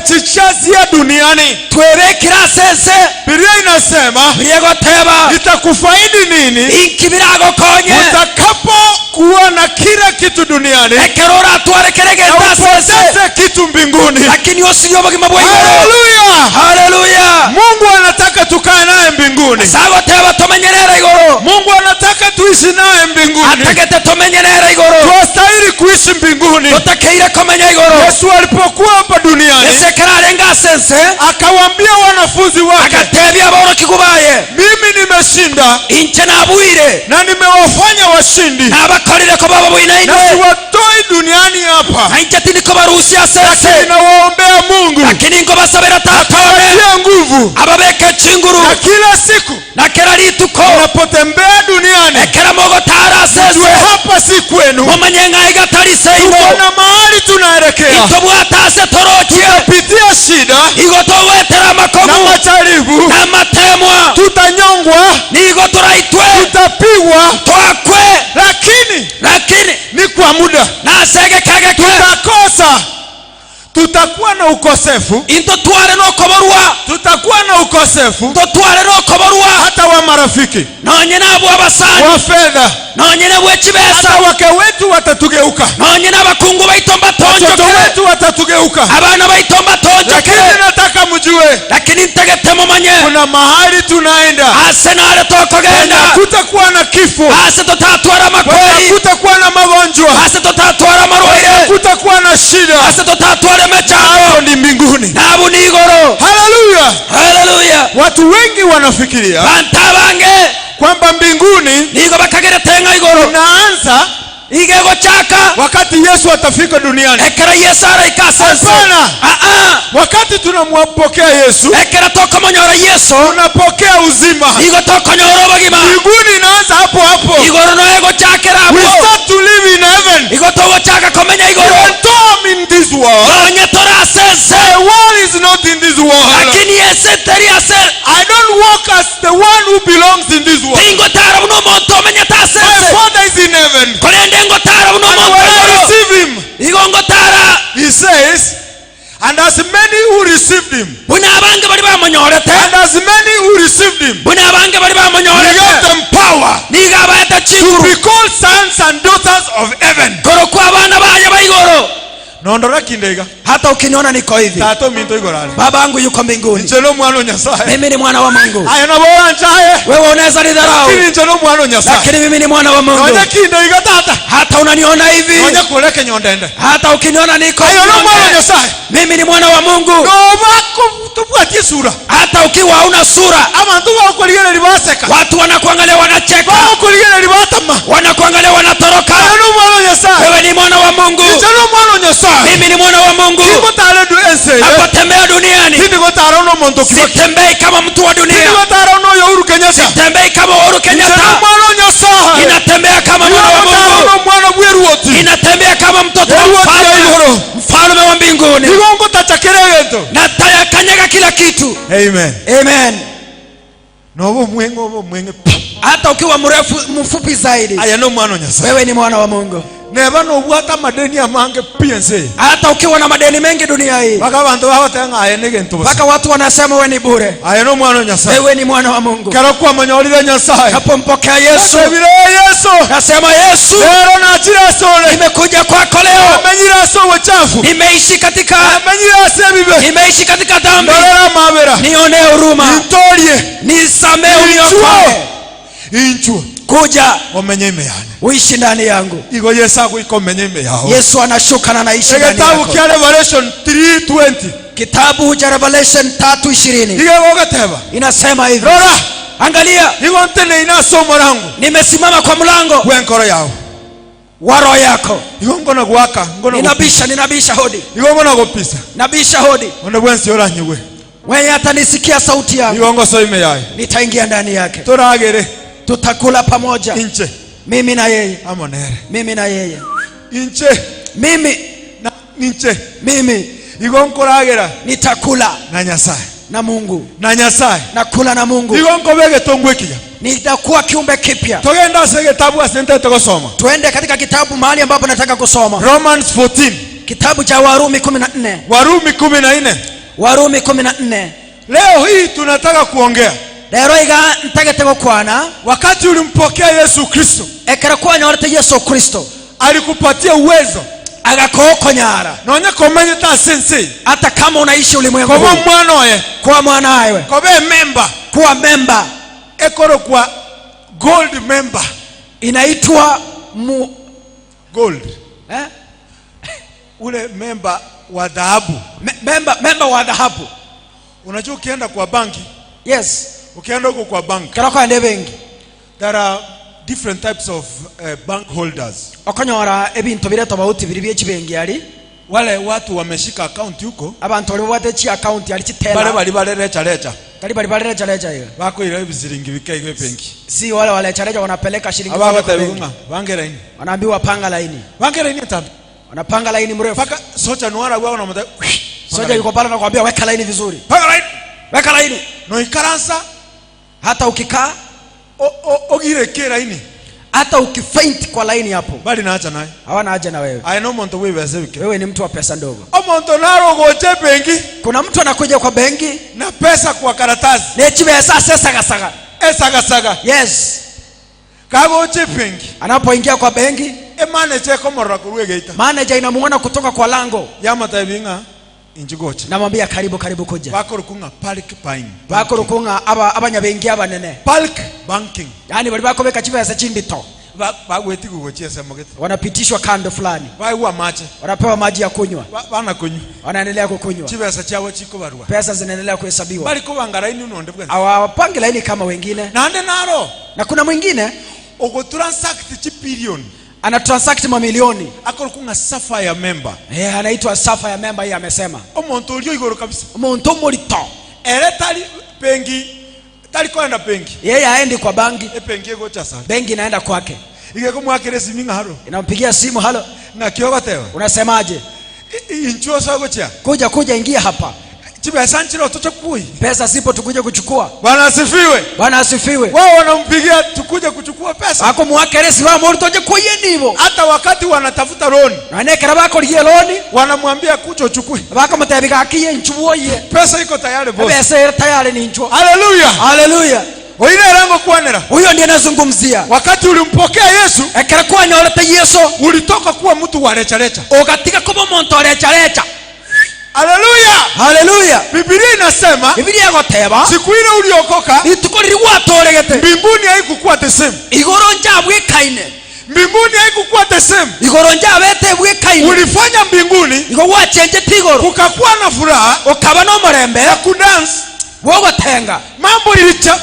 tumechichazia duniani. twebekire ase ense. Biblia inasema Bibiliya egoteba itakufaidi nini inki biragokonye utakapo kuwa na kila kitu duniani ekero oratware kere na egento ase ense upoteze kitu mbinguni. lakini osirie obogima bwa igoro. Haleluya! Haleluya! Mungu anataka tukae naye mbinguni. Ase agoteba tomenyerere igoro. Mungu anataka tuishi naye mbinguni. Atagete tomenyerere igoro. Twastahili kuishi mbinguni. Totakeire komenya igoro. Yesu alipokuwa hapa duniani Yesu ekero arenge ase ense akawaambia wanafunzi wake, agatebia aborokigwa baye, mimi nimeshinda inche nabuire na nimewafanya washindi, nabakorire koba ababuinaine na siwatoi duniani hapa, na inche tindikobarusia ase ense, lakini nawaombea Mungu lakini nkobasabera Tata one awatie nguvu, ababeke chinguru na kila siku na kera rituko unapotembea duniani ekera mogotara ase tue ense hapa si kwenu, momanye ng'a iga tari seino, tuko na mahali tunaelekea. intobwate ase torochie, Tutapitia shida igo togwetera na amakogu majaribu, na amatemwa, tutanyongwa, nigo toraitwe, tutapigwa, twakwe, lakini lakini ni kwa muda. nase egekegeke Tutakosa, tutakuwa na ukosefu, intotware nokoborwa, tutakuwa na ukosefu ntotware nokoborwa hata wa marafiki Nonye nabwo abasani, wa fedha, nonye nabwo chibesa, hata wake wetu watatugeuka, nonye n'abakungu baito watoto mbatonjokere, wetu watatugeuka, abana baito lakini mbatonjokere, nataka mjue lakini ntegete mumanye kuna mahali tunaenda ase nare tokogenda, kutakuwa na kifo, ase totatwara amakweri, kutakuwa na magonjwa, ase totatwara amarwaire, kutakuwa na shida. ase totatwara emechango, Hapo ni mbinguni. nabu ni igoro. Haleluya! Haleluya! Watu wengi wanafikiria Bantu abange kwamba mbinguni nigo bakagerete ng'a igoro inaanza iga egochaka wakati Yesu atafika duniani. ekero Yesu araika ase ense. Hapana. Aa, Wakati tunampokea Yesu, ekero tokomonyora Yesu tunapokea uzima. nigo tokonyora obogima. Mbinguni inaanza hapo hapo. Igoro noe egochakera We abwo, start to live in heaven. igo togochaka komenya igoro. Even though I'm in this world, Nonye tore ase ense, the world is not in this world. lakini ense teri ase I don't walk as the one who belongs in this world. tingotara buna omonto omenyete ase My ense, Father is in heaven. korende ngotara buna And omonto when I igoro. receive him, Igo ngotara he says, and as many who received him, buna abange bari bamonyorete, and as many who received him, buna abange bari he gave bamonyorete, them power nigo abaete to chinguru be called sons and daughters of heaven. korokwa abana baye ba igoro. Nondora kindega. Hata ukiniona niko hivi, Tata ominto igoro are. babangu yuko mbinguni, Inche nomwana o Nyasaye. mimi ni mwana wa Mungu. Aye nabo oranchaye. Wewe unaweza nidharau, Lakini inche nomwana o Nyasaye. lakini mimi ni mwana wa Mungu. Nonya kindeiga tata. Hata unaniona hivi, Nonya kore kenyondende. hata ukiniona niko Aye nomwana o mnyonge, Nyasaye. mimi ni mwana wa Mungu. Noba tobwati esura. Hata ukiwa hauna sura, Abanto bagokorigereria baseka. watu wanakuangalia wanacheka, Bagokorigereria batama. wanakuangalia wanatoroka. Aye nomwana o Nyasaye. Wewe ni mwana wa Mungu, Inche nomwana o Nyasaye. mimi ni mwana wa Mungu. Tingotara edu ense eye. Napotembea duniani Tindigotara nomonto Kibaki. sitembei kama mtu wa dunia, Tindigotara noyo Uhuru Kenyatta. tembei kama Uhuru Inche Kenyatta, nomwana o Nyasaye. inatembea kama mwana wa Tindigotara Mungu, nomwana bw'eruoti. inatembea kama mtoto wa Eruoti ya mfalme, igoro. mfalme wa mbinguni. Igo ngotachakera egento. Natayakanyaga kila kitu. Amen. Amen. Noba omweng'e obe omweng'e pi. Hata ukiwa mrefu mfupi zaidi, Aye nomwana o Nyasaye. wewe ni mwana wa Mungu. Neba nobwate amadeni amange pi ense eye. Hata ukiwa na madeni mengi dunia hii, Mpaka abanto bagoteba ng'a aye negento bosa. mpaka watu wanasema wewe ni bure. Aye nomwana o Nyasaye. Wewe ni mwana wa Mungu. Kero kwamonyorire Nyasaye. Napompokea Yesu, Nasebire Yesu. nasema Yesu, Rero nachire ase ore. nimekuja kwako leo, Amenyire ase obochafu. nimeishi katika Amenyire ase ebibe. nimeishi katika dhambi, Ndorera amabera. nionee huruma, Intorie. nisamehe, uniokoe. Inchuo. Kuja Omenye ime yane. uishi ndani yangu. Igo Yesu agoika omenye ime yao. Yesu anashuka na anaishi ndani Egetabu yako. kia Revelation 3:20. Kitabu cha Revelation 3:20 Igo egogeteba. inasema hivi, Rora. angalia, Igo nteneine ase omorango nimesimama kwa mlango bw'enkoro yao. wa roho yako, Igo ngona gwaka, ngona gopisa. ninabisha, ninabisha hodi, Igo ngona gopisa. nabisha hodi. Onde bwensi oranyigwe. Mwenye atanisikia sauti yangu, Igo ngoso ime yaye. nitaingia ndani yake, Toragere tutakula pamoja, inche mimi na yeye, amo nere. mimi na yeye, Inche mimi na ninche. mimi Igo nkoragera nitakula na Nyasaye. na Mungu, Na Nyasaye. nakula na Mungu, Igo nkoba egetongwa ekiya. nitakuwa kiumbe kipya. Togenda ase egetabu ase ntete gosoma. Tuende katika kitabu mahali ambapo nataka kusoma, Romans 14. kitabu cha Warumi 14, Warumi 14. Warumi 14. Leo hii tunataka kuongea. Rero iga ntagete gukwana Wakati ulimpokea Yesu Kristo, ekero kwanyorete Yesu Kristo alikupatia uwezo. agakokonyara Nonye komenyete ase ense. hata kama unaishi ulimwengu Koba huu, omwana oye, kuwa mwanawe, koba ememba, kuwa memba ekorokwa gold member. inaitwa mu, Gold. eh? Ule memba wa dhahabu. Me, memba, memba wa dhahabu. Unajua ukienda kwa banki, Yes, ukienda huko kwa bank, kero kwende bengi there are different types of bank holders. okonyora ebinto bire tofauti biri bie chibengi ari Wale watu wameshika account huko, abantu bari babwate chi account ari bale chitela bali balerecha recha. tari bari barecha recha iga Bakoira ebisiringi bike igo ebenki. si wale walecha recha wanapeleka shilingi moja kwa Abagotebi benki. ng'a bange laini. Wanaambiwa panga laini, Bange laini etambe. wanapanga laini mrefu. Paka socha nwara gwa na muta. Soja yuko pale anakuambia weka laini vizuri, Panga laini. weka laini. No ikaransa Hata ukikaa, ogire ke laini. hata ukifaint kwa laini hapo, Bali naacha naye. hawana haja na wewe. Aye no muntu wibese bike. Wewe ni mtu wa pesa ndogo. Omuntu narogoche benki Kuna mtu anakuja kwa benki na pesa kwa karatasi. nechibesa asesagasaga. Esagasaga. Yes. Kagocha ebenki. Anapoingia kwa benki, Emanager ekomorora korwa egeita. manager inamuona kutoka kwa lango, Yamotebi ng'a inchu gocha. namwambia karibu, karibu kuja. Bakorokwa ng'a Palk Buying. Bakorokwa ng'a aba abanyabenki abanene. Palk Banking. Yaani bari bakobeka chibesa chindito. Ba- Bagwetigwa gochia ensemo gete. Wanapitishwa kando fulani. Baegwa amache. Wanapewa maji ya kunywa. Ba- Bana konywa. Wanaendelea kukunywa. Chibesa chiabo chikobarwa. Pesa zinaendelea kuhesabiwa. Bari kobanga laini nonde bwensi. Hawapangi laini kama wengine. Naende naro Na kuna mwingine ogotransact chibilion ana transact mamilioni. akorokwa ng'a Sapphire member. Eh, anaitwa Sapphire member, yeye amesema. Omonto oria igoro kabisa. Omonto morito. Ere tari benki tari koenda benki. Yeye haendi kwa banki. Ebenki egocha sana. Benki inaenda kwake. Igekomwakera esimi ng'a haro. Inampigia simu, halo, Ng'aki ogoteba. unasemaje? Inchu ase ogochia. Kuja kuja, ingia hapa. Chibesa nchire otoche kuyi. Pesa zipo, tukuje kuchukua. Bwana asifiwe. Bwana asifiwe. Wao wanampigia tukuje kuchukua pesa. Akomwakeresi bamoritoje kuye nibo. Hata wakati wanatafuta loan Nanekera bakorigie loni wanamwambia kuja uchukue. bakamutebia gakiye inchuoye. Pesa iko tayari boss. Pesa ere tayari ni inchuo. Haleluya. Haleluya. Oire erango kwanera. Huyo ndiye anazungumzia. Wakati ulimpokea Yesu Ekera kwanyorete Yesu ulitoka kuwa mtu wa recharecha. ugatiga kuba omonto orecharecha. Haleluya. Haleluya. Biblia inasema Biblia egoteba siku ile uliokoka rituko riri gwatoregete mbinguni haikukuwa the same. igoro njabwekaine Mbinguni haikukuwa the same. igoro njabete bwekaine Ulifanya mbinguni igo gwachenjete igoro kukakuwa na furaha ukaba n'omurembe ya kudance, wogotenga mambo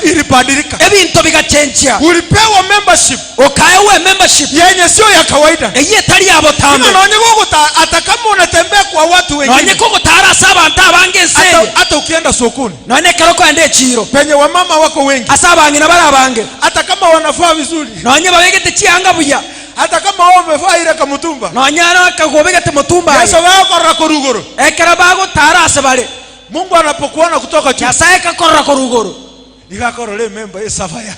ilibadilika. ebinto bigachenjia Ulipewa membership ukaewe membership yenye sio ya kawaida. eye etari ya botambe Ima nonye goguta hata kama unatembea kwa watu nonye wengine, kogotara ase abanto abange enseye hata, hata ukienda sokoni nonye ekero koenda echiro penye wamama wako wengi, ase abang'ina bare abange hata kama wanafaa vizuri, nonye babegete chianga buya hata kama wao wamevaa ile kamutumba, nonye akagobegete mutumba Yesu bakorora korugoro. ekero bagotara ase bare Mungu anapokuona kutoka juu, Nyasaye kakorora korugoro igakorora ememba esafaya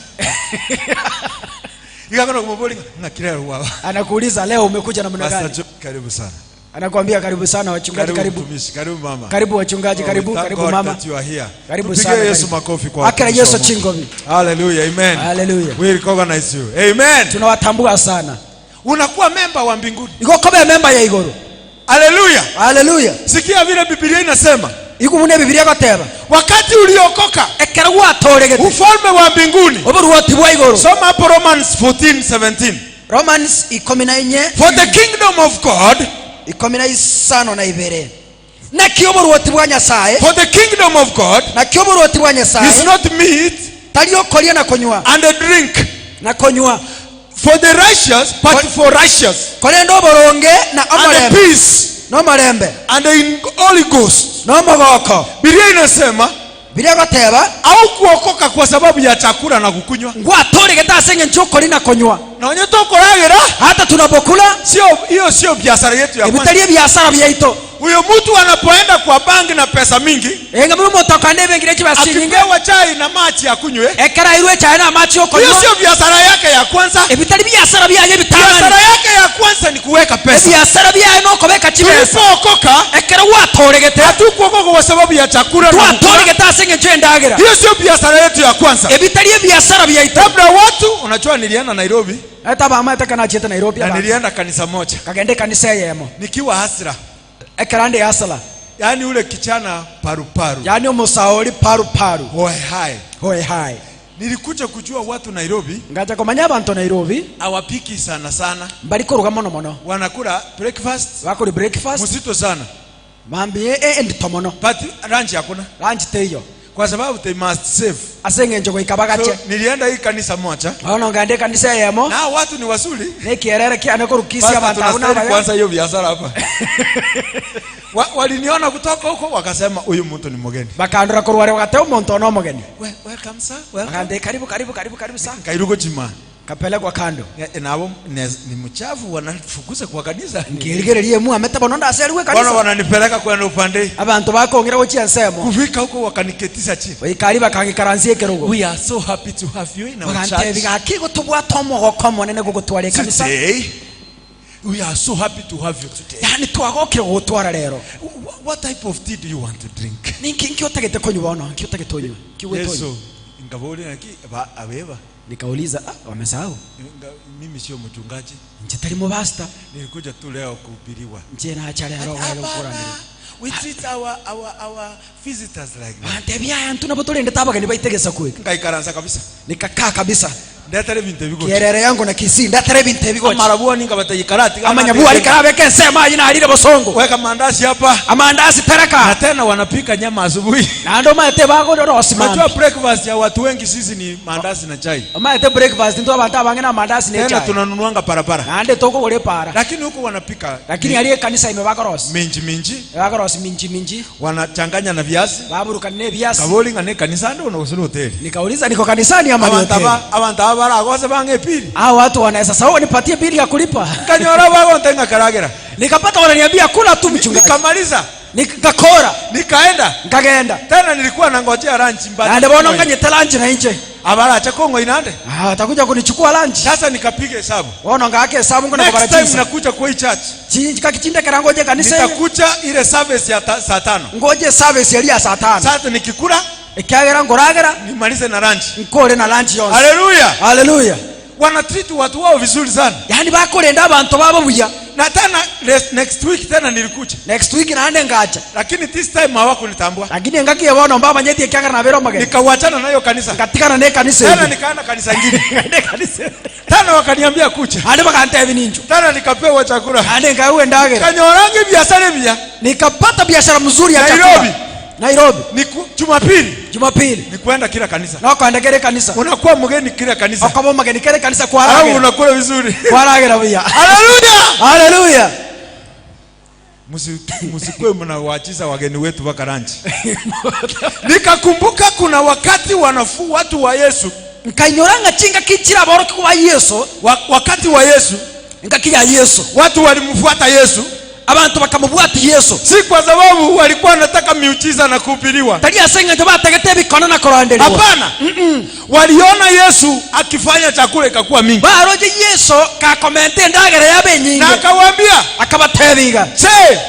igakora kumuboli ng'akirero baba. Anakuuliza leo umekuja namna Pastor gani? Joe, karibu sana. Anakuambia karibu sana wachungaji, Karibu karibu mtumishi, karibu mama. karibu wachungaji, Oh, karibu we thank karibu God mama. that you are here. Karibu Tupige sana, Yesu karibu. makofi kwa Akira watumishi wa Yesu Mungu. chingovi. Hallelujah, amen. Hallelujah. We recognize you. Amen. Tunawatambua sana. Unakuwa memba wa mbinguni. Igo kobe memba ya igoro. Hallelujah. Hallelujah. Sikia vile Biblia inasema. Igo mune Biblia goteba. Wakati uliokoka Ekero gwatoregete ufalme wa mbinguni. oboruoti bwa igoro. Soma hapo Romans 14:17. Romans 14 For the kingdom of God, 15. Nakio oboruoti bwa Nyasaye. for the kingdom of God Nakio oboruoti bwa is Nyasaye. not meat Tari okoria na kunywa and a drink na kunywa. for the righteous, but for righteous Korenda oboronge na and the omorembe peace n'omorembe and the Holy Ghost. n'omogoko. Biblia inasema Biblia goteba au kuokoka kwa sababu ya chakula na kukunywa. ngwatoregete ase eng'encho okori na kunywa. Na onye tokoragera Hata tunapokula sio hiyo, sio biashara yetu ya kwanza. ebitari ebiasara byaito. Huyo mtu anapoenda kwa banki na pesa mingi, Enga muri omonto akanda ebengire chibasinyinge akipewa chai na maji akunywe, ekero airwe echaye na amachi hiyo okonywa sio biashara yake ya kwanza. ebitari biasara byaye Biashara bitang'ani yake ya kwanza ni kuweka pesa. ebiasara byaye nokobeka chibesa Tulipookoka ekero gwatoregete hatukuokoka kwa sababu ya chakula na kukula. twatoregete ase eng'encho endagera Hiyo sio biashara yetu ya kwanza. ebitari ebiasara byaito. Labda watu unajua, nilienda Nairobi Eta bamaete kanachiete Nairobi na abantu. nilienda kanisa moja Kagende kanisa eyemo nikiwa hasira, ekero ande asala yaani ule kichana paruparu yaani omosaori paru paru hoe hai. hoe hai. Nilikuja kujua watu Nairobi Ngacha komanya abantu Nairobi hawapiki sana sana, mbari koruga mono mono wanakula breakfast bakori breakfast mzito sana, mambie eh ndito mono but lunch hakuna, lunch teiyo kwa sababu they must save. ase eng'encho goika So, bagache nilienda hii kanisa moja bono ngande ekanisa eyemo na hao watu ni wazuri. nekierere kiane korukisia Pastor, abantu abwo tunastahili nabaya kwanza hiyo biashara hapa. Waliniona kutoka huko wakasema huyu mtu ni mgeni. bakandora korware bagate omonto ono omogeni Welcome sir. Welcome. bakande karibu karibu karibu karibu sa Kairugo chima. kapelekwa kando Nabo ni mchafu wananifukuza kwa kanisa. nkerigereria emu amete bono ndaseriwe Bwana kanisa wananipeleka kwenda upande. abantu bakongera gochia ensemo Kufika huko wakaniketisha chini. goikari bakangikaransia ekerogo We are so happy to have you in our bagantebi church. gaki gotobwata omogoko omonene gogotwara ekanisa Today. We are so happy to have you today. yani twagokire gogotwara rero What type of tea do you want to drink? ninki nki otagete konywa bono nki otagete onywe nki ogwete onywe Yesu. Nkaboria naki ba abeba. Nikauliza, ah, wamesahau? Nga mimi sio mchungaji. Inche tari mopastor. Nilikuja tu leo kuhubiriwa. Inche nacha rero Ati gocha gokoranderia. hapana. We treat our our our visitors like that. Bantebia aya intwe nabo torendete abageni baito egesaku eke. Ngaikaransa kabisa. Nikakaa kabisa. Ndetere ebinto ebi gocha. Kiherere yangu na Kisii, ndetere ebinto ebi gocha. Amarabwoni nkabatebia ikara tiga Amanyabwari karabeke ensemo ayio narire bosongo. Weka mandasi hapa. Amandasi Na tereka. tena wanapika nyama asubuhi. Naende omanyete bagorosi Unajua mambia. breakfast ya watu wengi sisi ni mandasi na chai. Omanyete breakfast intwe abanto abange na amandasi na Tena echae. tunanunuanga parapara. Naende tokogora epaara. Lakini huko wanapika Lakini aria ekanisa ime bakorosi. minji minji, Bakorosi minji minji. wanachanganya na viazi. Baburukani na ebiasi. Kabori ng'a ne kanisa ande ono gose hoteli. Nikauliza niko kanisani ama ni Abantu hoteli? aba abantu aba baragose bang'e epili. Hao watu wanaweza sawa nipatie bili ya kulipa. Nkanyora bagonte ng'akaragera. Nikapata wananiambia kula tu mchungaji. Nikamaliza, Nikakora, nikaenda. nkagenda. Tena nilikuwa nangojea lunch mbali. Naende bono nganyete lunch na inche. Abaracha kong'o inande. Ah, watakuja kunichukua lunch. Sasa nikapiga hesabu. Bono ngake hesabu ngona Next time kubarachisa. nakuja kwa hii church. Chikachindekera ngoje kanisa. eye. Nitakuja ile service ya ta, saa tano. Ngoje service eria saa tano. Sasa nikikula Ekiagera ngoragera nimalize na lunch. nkore na lunch yonsi. Haleluya. Haleluya. Wanatreat watu wao vizuri sana. Yaani bakorenda abantu babo buya. Na tena next week tena nilikuja. Next week naende ngacha. Lakini this time hawakunitambua. Lakini engaki bono mbamanyeti ekiagera nabere omogeni. Nikawachana nayo kanisa. Ngatigana na ekanisa Tena eye. nikaenda kanisa ingine. Ngaende ekanisa ende. Tena wakaniambia kuja. Naende bagantebi nincho. Tena nikapewa chakula. Naende nkaewa endagera. Kanyorangi biashara bia. Nikapata biashara mzuri ya Nairobi. chakula. Nairobi. Ni ku- Jumapili Jumapili. ni kwenda kila kanisa. Nokoenda kere kanisa. Unakuwa mgeni kila kanisa. Okaba omogeni kere kanisa Alafu kwaragera. unakula vizuri. Kwaragera buya. Haleluya. Haleluya. Msikue mnawachiza wageni wetu mpaka lunch. Nikakumbuka kuna wakati wanafu watu wa Yesu Nkainyora ng'a chingaki chiraborokigwa ba Yeso, wa, wakati wa Yesu engaki ya Yeso. watu walimfuata Yesu Abanto bakamobwati Yeso. si kwa sababu walikuwa wanataka miujiza na kuhubiriwa. Tari ase eng'encho batagete ebikono na koranderigwa. Hapana, waliona Yesu akifanya chakula ikakuwa mingi, Baroche Yeso gakomenta endagera yabe na enyinge. akawaambia, Akabatebi iga, je,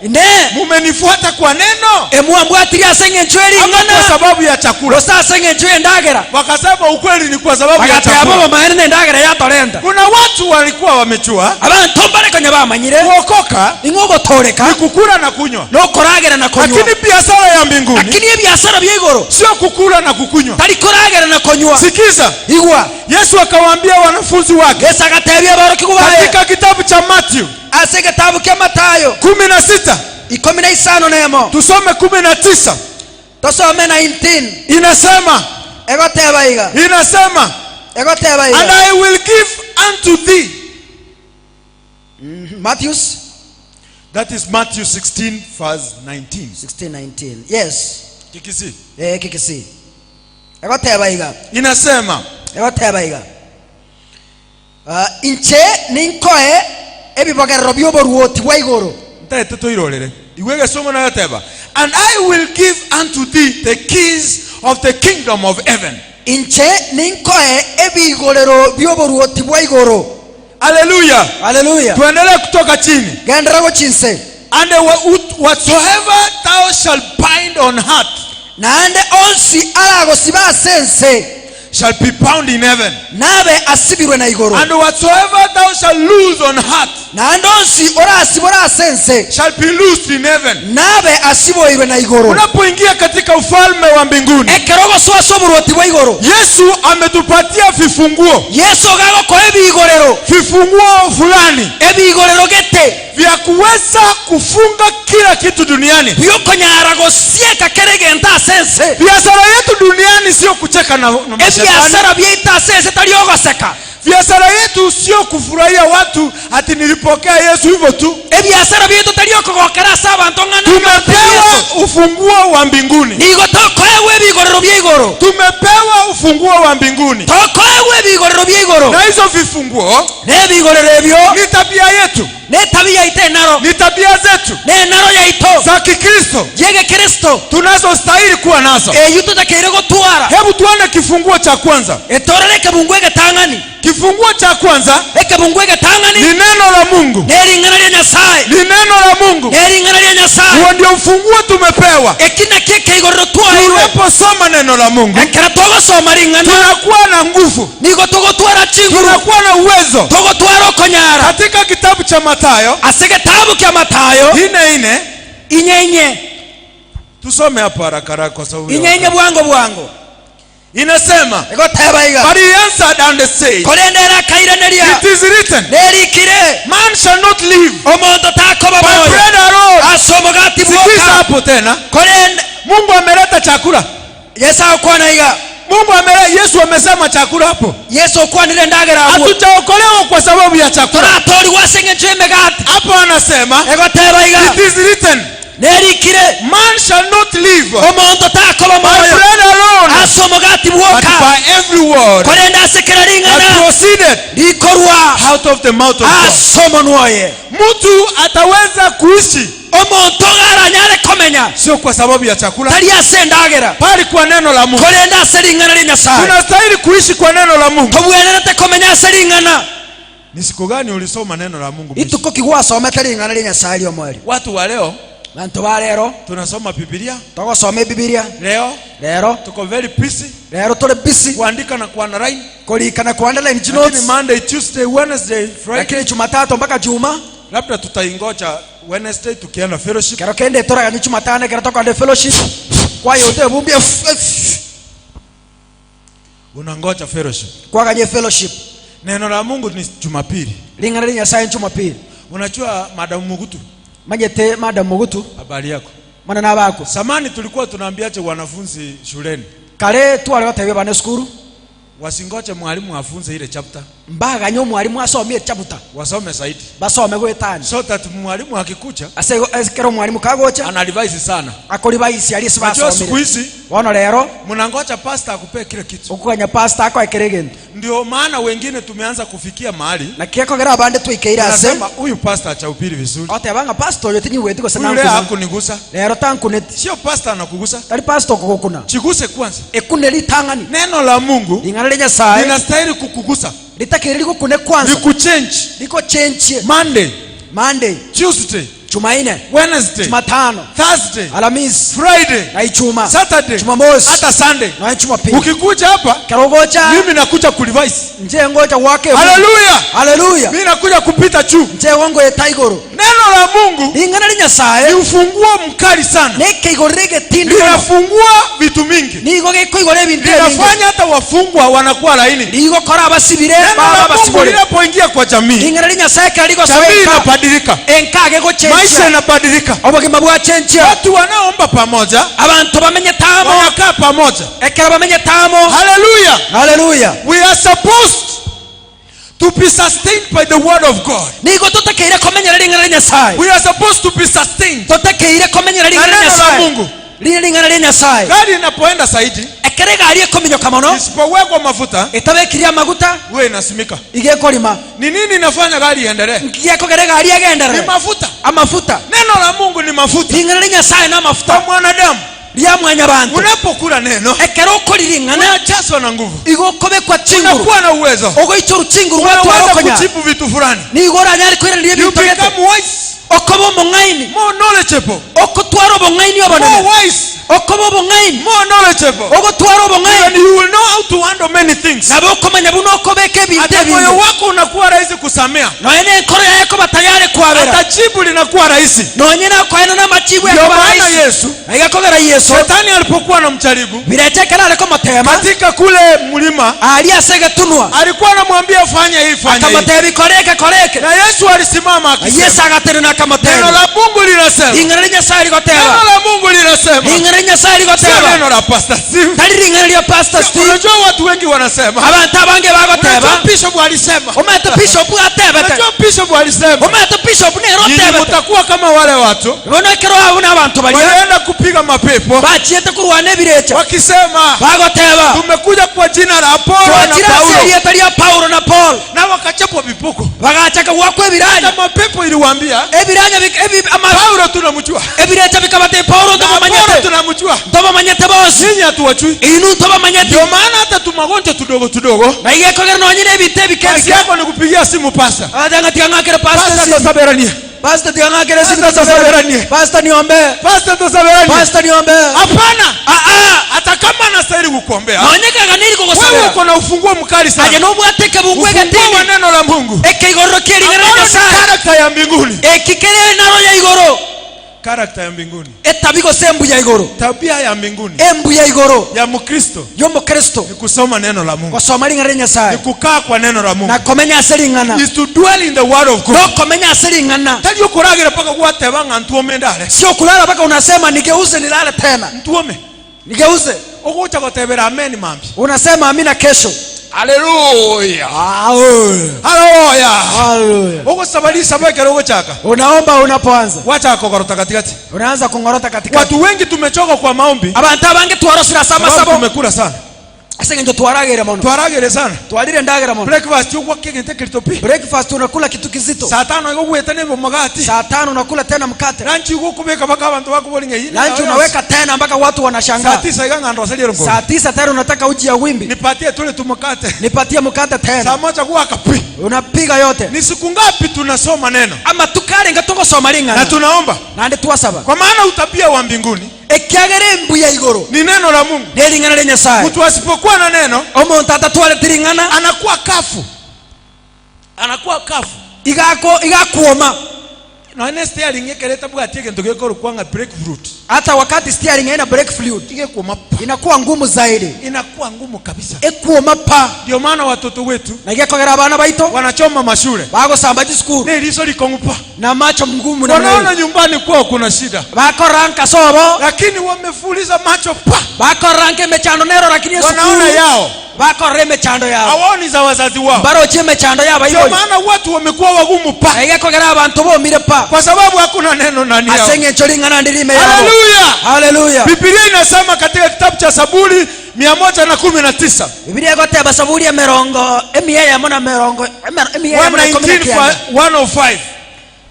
Inee, mumenifuata kwa neno emwambwatirie ase eng'encho ama kwa ering'ana sababu ya chakula? gose ase eng'encho y'endagera? Wakasema ukweli ni kwa sababu ya Bagateba chakula. obomaene na endagera yatorenta. Kuna watu walikuwa wamechua Abanto mbare konya bamanyire kuokoka ing'o ogotoreka ni kukula na kunywa, nokoragera na konywa, lakini biashara ya mbinguni lakini ebiasara bia igoro sio kukula na kukunywa. tari koragera na konywa. Sikiza, Igwa Yesu akawaambia wanafunzi wake Yesu agatebia aborokigwa baye katika kitabu cha Matthew ase egetabu kia Mathayo 16 15 tusome 19 Tosome 19 inasema egoteba iga inasema egoteba and iga I will give unto thee Matthews that is Matthew 16 verse 19 16:19 yes Kikisi eh kikisi egoteba iga inasema egoteba iga Ah, inche ninkoe ebibogerero bioboruoti bwa igoro ntaete toirorere iwe gesomo nayoteba and I will give unto thee the keys of the kingdom of heaven inche ninkoe ebigorero bioboruoti bwa igoro haleluya haleluya tuendelee kutoka chini gendera gochinse and whatsoever thou shalt bind on earth naende onsi aragosiba ase ense shall be bound in heaven nabe asibirwe na igoro and whatsoever thou shalt loose on earth naende onsi orasibore ase ense shall be loosed in heaven nabe asiboirwe na igoro unapoingia katika ufalme wa mbinguni Ekero ogosoa ase oboruoti bwa igoro yesu ametupatia vifunguo Yeso gagokoa ebigorero vifunguo fulani ebigorero gete vya kuweza kufunga kila kitu duniani biokonyara gosieka kere egento ase ense. biashara yetu duniani sio kucheka na, na mashetani. Ebiasara biaito ase ense tari ogoseka. biashara yetu sio kufurahia watu ati nilipokea yesu hivyo tu Ebiasara biaito tari okogokera ase abanto ng'a tumepewa ufunguo wa mbinguni nigo tokoegwa ebigorero bia igoro tumepewa ufunguo wa mbinguni tokoegwa ebigorero bia igoro na hizo vifunguo na ebigorero ebio ni tabia yetu. Netabia yaito enaro. Ni tabia zetu Nenaro yaito za Kikristo y'egekristo tunazostahili kuwa nazo. eyio totakeire gotwara. Hebu tuone kifunguo cha kwanza. Etorore ekebungo egetang'ani. Kifunguo cha kwanza Ekebungo egetang'ani ni neno la Mungu, nering'ana ria Nyasaye. ni neno la Mungu. Nering'ana ria Nyasaye. Huo ndio ufunguo tumepewa. Eki nakio ekeigorero twaeirwe. Tunaposoma neno la Mungu Ekero togosoma ring'ana tunakuwa na nguvu, nigo togotwara chinguru, tunakuwa na uwezo. togotwara okonyara. Katika kitabu cha Mathayo Ase egetabu kia Mathayo ine ine, inye inye tusome hapo haraka haraka kwa sababu ya inye inye wakati. bwango bwango Inasema, egoteba iga but he answered and said, korende ere akairaneria it is written, nerikire man shall not live omonto takoba by moyo bread alone. ase omogati Sikiza bwoka hapo tena, korende Mungu ameleta chakula. Yesu agokwana iga Mungu amele, Yesu amesema chakula hapo. Yesu okwanire endagera abwo Hatujaokolewa kwa sababu ya chakula. toratorigwa ase eng'encho y'emegati Hapo anasema egoteba iga it is written, nerikire man shall not live omonto takoba by moyo bread alone, ase omogati but bwoka by every word korende ase kera that ring'ana proceeded rikorwa out of the mouth of God. ase omonwa oye. Mtu ataweza kuishi Omonto iga aranyare komenya sio kwa sababu ya chakula, tari ase endagera bali kwa neno la Mungu. korende ase ring'ana ria Nyasaye. Tunastahili kuishi kwa neno la Mungu. Tobwenerete komenya ase ring'ana. Ni siku gani ulisoma neno la Mungu mwisho? Rituko ki gwasomete ring'ana ria Nyasaye ri'omoerio? Watu wa leo Banto ba rero tunasoma Biblia togosoma Ebibilia leo, rero tuko very busy rero tore busy kuandika na kuanaline, korika na kuandika lakini notes, Monday, Tuesday, Wednesday, Friday lakini Jumatatu mpaka Juma labda tutaingoja Wednesday tukienda fellowship. kero kende toragani Jumatano kero tokande fellowship kwayo otebumbie Unangoja fellowship. kwaganye fellowship. Neno la Mungu ni Jumapili. Ring'ana ria Nyasaye Jumapili. Unajua Madam Mugutu, Manyete Madam Mugutu, habari yako? mana nabako. Zamani tulikuwa tunaambiaje wanafunzi shuleni? Kare tware batebia bana esukuru Wasingoje mwalimu afunze ile chapter, mbaganye omwarimu asomie chapter wasome zaidi, basome gwetani so that mwalimu akikuja ase ekero omwarimu kagocha ana revise sana. akorivise aria ase Unajua siku basomire. hizi Bono rero mnangoja pastor akupee kile kitu, okoganya pastor akoe egento, ndio maana wengine tumeanza kufikia mahali na kiekogera abande twaikeire ase tunasema huyu pastor hajahubiri vizuri, oteba ng'a pastor oyo tinyiweti gose huyu leo nankuna hakunigusa. rero tankuneti. Sio pastor anakugusa, Tari pastor okogokuna, chiguse kwanza. ekune ritang'ani. Neno la Mungu Ring'ana ria Nyasaye linastahili kukugusa, ritakire rigokune kwanza, likuchange. rigochenchie. Monday, Monday, Tuesday, Jumanne, Wednesday, Jumatano, Thursday, Alhamisi Friday, na Ijumaa, Saturday, Jumamosi hata Sunday. na Jumapili. Ukikuja hapa Kero ogocha mimi nakuja kurevise. nje ngocha wake. Haleluya! Haleluya! Mimi nakuja kupita juu. Nje wongo etaigoro. Neno la Mungu Ring'ana ria Nyasaye ni ufunguo mkali sana, nekeigoro rigetindi mono, linafungua vitu mingi, nigo gekoigora ebinto ebinge, linafanya hata wafungwa wanakuwa laini. rigokora abasibire Neno baba la Mungu abasibore. linapoingia kwa jamii, Ring'ana ria Nyasaye kera jamii rigosoa enka, inabadilika, enka maisha gegochenchia, inabadilika. obogima bwachenchia. Watu wanaomba pamoja Abantu bamenye tamo, wanakaa pamoja. ekero bamenye tamo. Haleluya! Haleluya! We are supposed to be sustained by the word of God. Nigo totakeire komenyera ring'ana ria Nyasaye. We are supposed to be sustained Totakeire komenyera na ring'ana ria neno la Nyasaye. Mungu. Rire ring'ana ria Nyasaye. Gari inapoenda zaidi, Ekero egari ekominyoka mono, isipowekwa mafuta, etabekirie amaguta, huwa inasimika. igekorima. Ni nini inafanya gari iendelee? Nkiekogera egari Ni egenderere mafuta. amafuta. Neno la Mungu ni mafuta Ring'ana ria Nyasaye na kwa amafuta mwanadamu. ria mwanyabanto. Unapokula neno, Ekero okoriring'ana, unajazwa na nguvu, igokobekwa chinguru, unakuwa na uwezo, ogoicha oruchinguru unaweza rwatwara okonya, kujibu vitu fulani. nigo oranyare koiraneria You ebinto gete, become wise, okoba omong'aini, more knowledgeable, okotwara obong'aini more obonene, wise, okoba obong'aini, more knowledgeable. ogotwara obong'aini, And you will know how to handle many things. nabo okomanya buna okobeka ebinto Hata moyo ebinge, wako unakuwa rahisi kusamea, nonye na enkoro yaye ekoba tayari kwabera, hata jibu linakuwa rahisi. nonye nakoena na amachibu Ndio ekoba maana rahisi. Yesu, Naigakogera Yesu shetani alipokuwa anamjaribu bireche ekero are komotema katika kule mlima, aria ase egetunwa, alikuwa anamwambia fanya hii, fanya hii, akamotebia koreke koreke, na Yesu alisimama na akisema, Yesu agatenena akamotebia, neno la Mungu linasema, ring'ana ria Nyasaye rigoteba, neno la Mungu linasema, ring'ana ria Nyasaye sio rigoteba, neno la Pastor Steve. tari ring'ana ria Pastor Steve. Unajua watu wengi wanasema, Abanto abange bagoteba, unajua bishop alisema, Omanyete bishop atebete, unajua bishop alisema, omanyete bishop nere nyinyi otebete. mutakuwa kama wale watu Bono ekero abwo na abanto baria walienda kupiga mapepo bachiete korwana ebirecha, wakisema bagoteba, tumekuja kwa jina la Apolo na Twachire ase Paulo, erieta ria Paulo na Paul. na wakachapwa viboko. Bagachaka goakwa ebiranya. Na mapepo iliwaambia Ebiranya bik- ebi- ama- Paulo tunamjua, ebirecha bikabatebia Paulo na Apolo ntobamanyete, tunamjua, ntobamanyete bonsi, nyinyi hatuwajui. inwe ntobamanyeti. Ndio maana hata tumagonjwa tudogo tudogo, Na iga ekogera nonye na ebinto ebike kazi ebike. yako ni kupigia simu pasta, Agateba ng'a tiga ng'akere pastor pasta esimi. tusaberanie, Pastor tiga ng'akere esimi Pastor tosaberanie. tusaberanie. Pastor niombee. pasta tusaberanie. Pastor niombee. Hapana, Ah, ah. hata kama anastahili kukuombea Nonye kaganeri wewe, kogosabera. uko na ufunguo mkali Aye sana, nobwate ekebungo ufunguo wa egetindi. neno la Mungu Ekeigorero kia ring'ana ria ambalo ni Nyasaye. karakta ya mbinguni, Eki kere naro ya igoro. karakta ya mbinguni, Etabi gose embu ya igoro. tabia ya mbinguni Embu ya igoro ya Mkristo y'omokristo ni kusoma neno la Mungu, gosoma ring'ana ria ni Nyasaye kukaa kwa neno la Mungu, na komenya ase ring'ana is to dwell in the word of God. nokomenya ase ring'ana Tari okuragira mpaka gwateba ng'a ntuome ndare sio kulala mpaka unasema nigeuze nilale tena ntuome nigeuze ogocha gotebera amen mambi. unasema amina kesho. Haleluya, Hallelujah. haleluya. Hallelujah. Ogosaba risaba ekero ogochaka Unaomba unapoanza wachaka kogorota katikati. unaanza kung'orota katikati. Watu wengi tumechoka kwa maombi, Abantu abange twarosire ase sababu amasabo tumekula sana, ase eng'encho twaragere mono twaragere sana twarire endagera mono breakfast ogwaka egento ekerito pi breakfast unakula kitu kizito saa tano igo ogwete na omogati saa tano unakula tena mkate lunch igo okobeka mpaka abanto bakobori ng'a eyio lunch unaweka tena mpaka watu saa wanashangaa tisa iga ng'a ndoserie erongori saa tisa tena unataka uji ya wimbi nipatie tule tumukate nipatie mkate saa tena moja gwaka pi unapiga yote ni siku ngapi tunasoma neno ama tukarenga togosoma na ring'ana tunaomba naende twasaba kwa maana utabia wa mbinguni ekiagera embu ya igoro ni neno la Mungu ne ring'ana ria Nyasaye mtu asipokuwa na neno omonto atatwarete ring'ana anakuwa kafu anakuwa kafu igako igakuoma noene steering ekereta bwati egento gekorokwa ng'a brake fruit hata wakati steering haina brake fluid igekuoma pa inakuwa ngumu zaidi inakuwa ngumu kabisa ekuoma pa ndio maana watoto wetu na igekogera abana baito wanachoma mashule bagosamba chisukuru ne iliso likong'u pa na macho mgumu namna wanaona hiyo nyumbani kwao kuna shida bakoranka sobo lakini wamefuliza macho pa bakoranka emechando nero lakini wanaona esukuru yao bakorora emechando yabo hawaoni za wazazi wao baroche emechando yabo ndio ibori maana watu wamekuwa wagumu pa na igekogera abantu bomire pa kwa sababu hakuna neno ndani yao ase eng'encho ring'ana ndiri ime yabo haleluya haleluya Biblia inasema katika kitabu cha Saburi 119 Biblia egoteba saburi emerongo emia eyemo na merongo emia eyemo na ikomi na 119 kianda kwa 105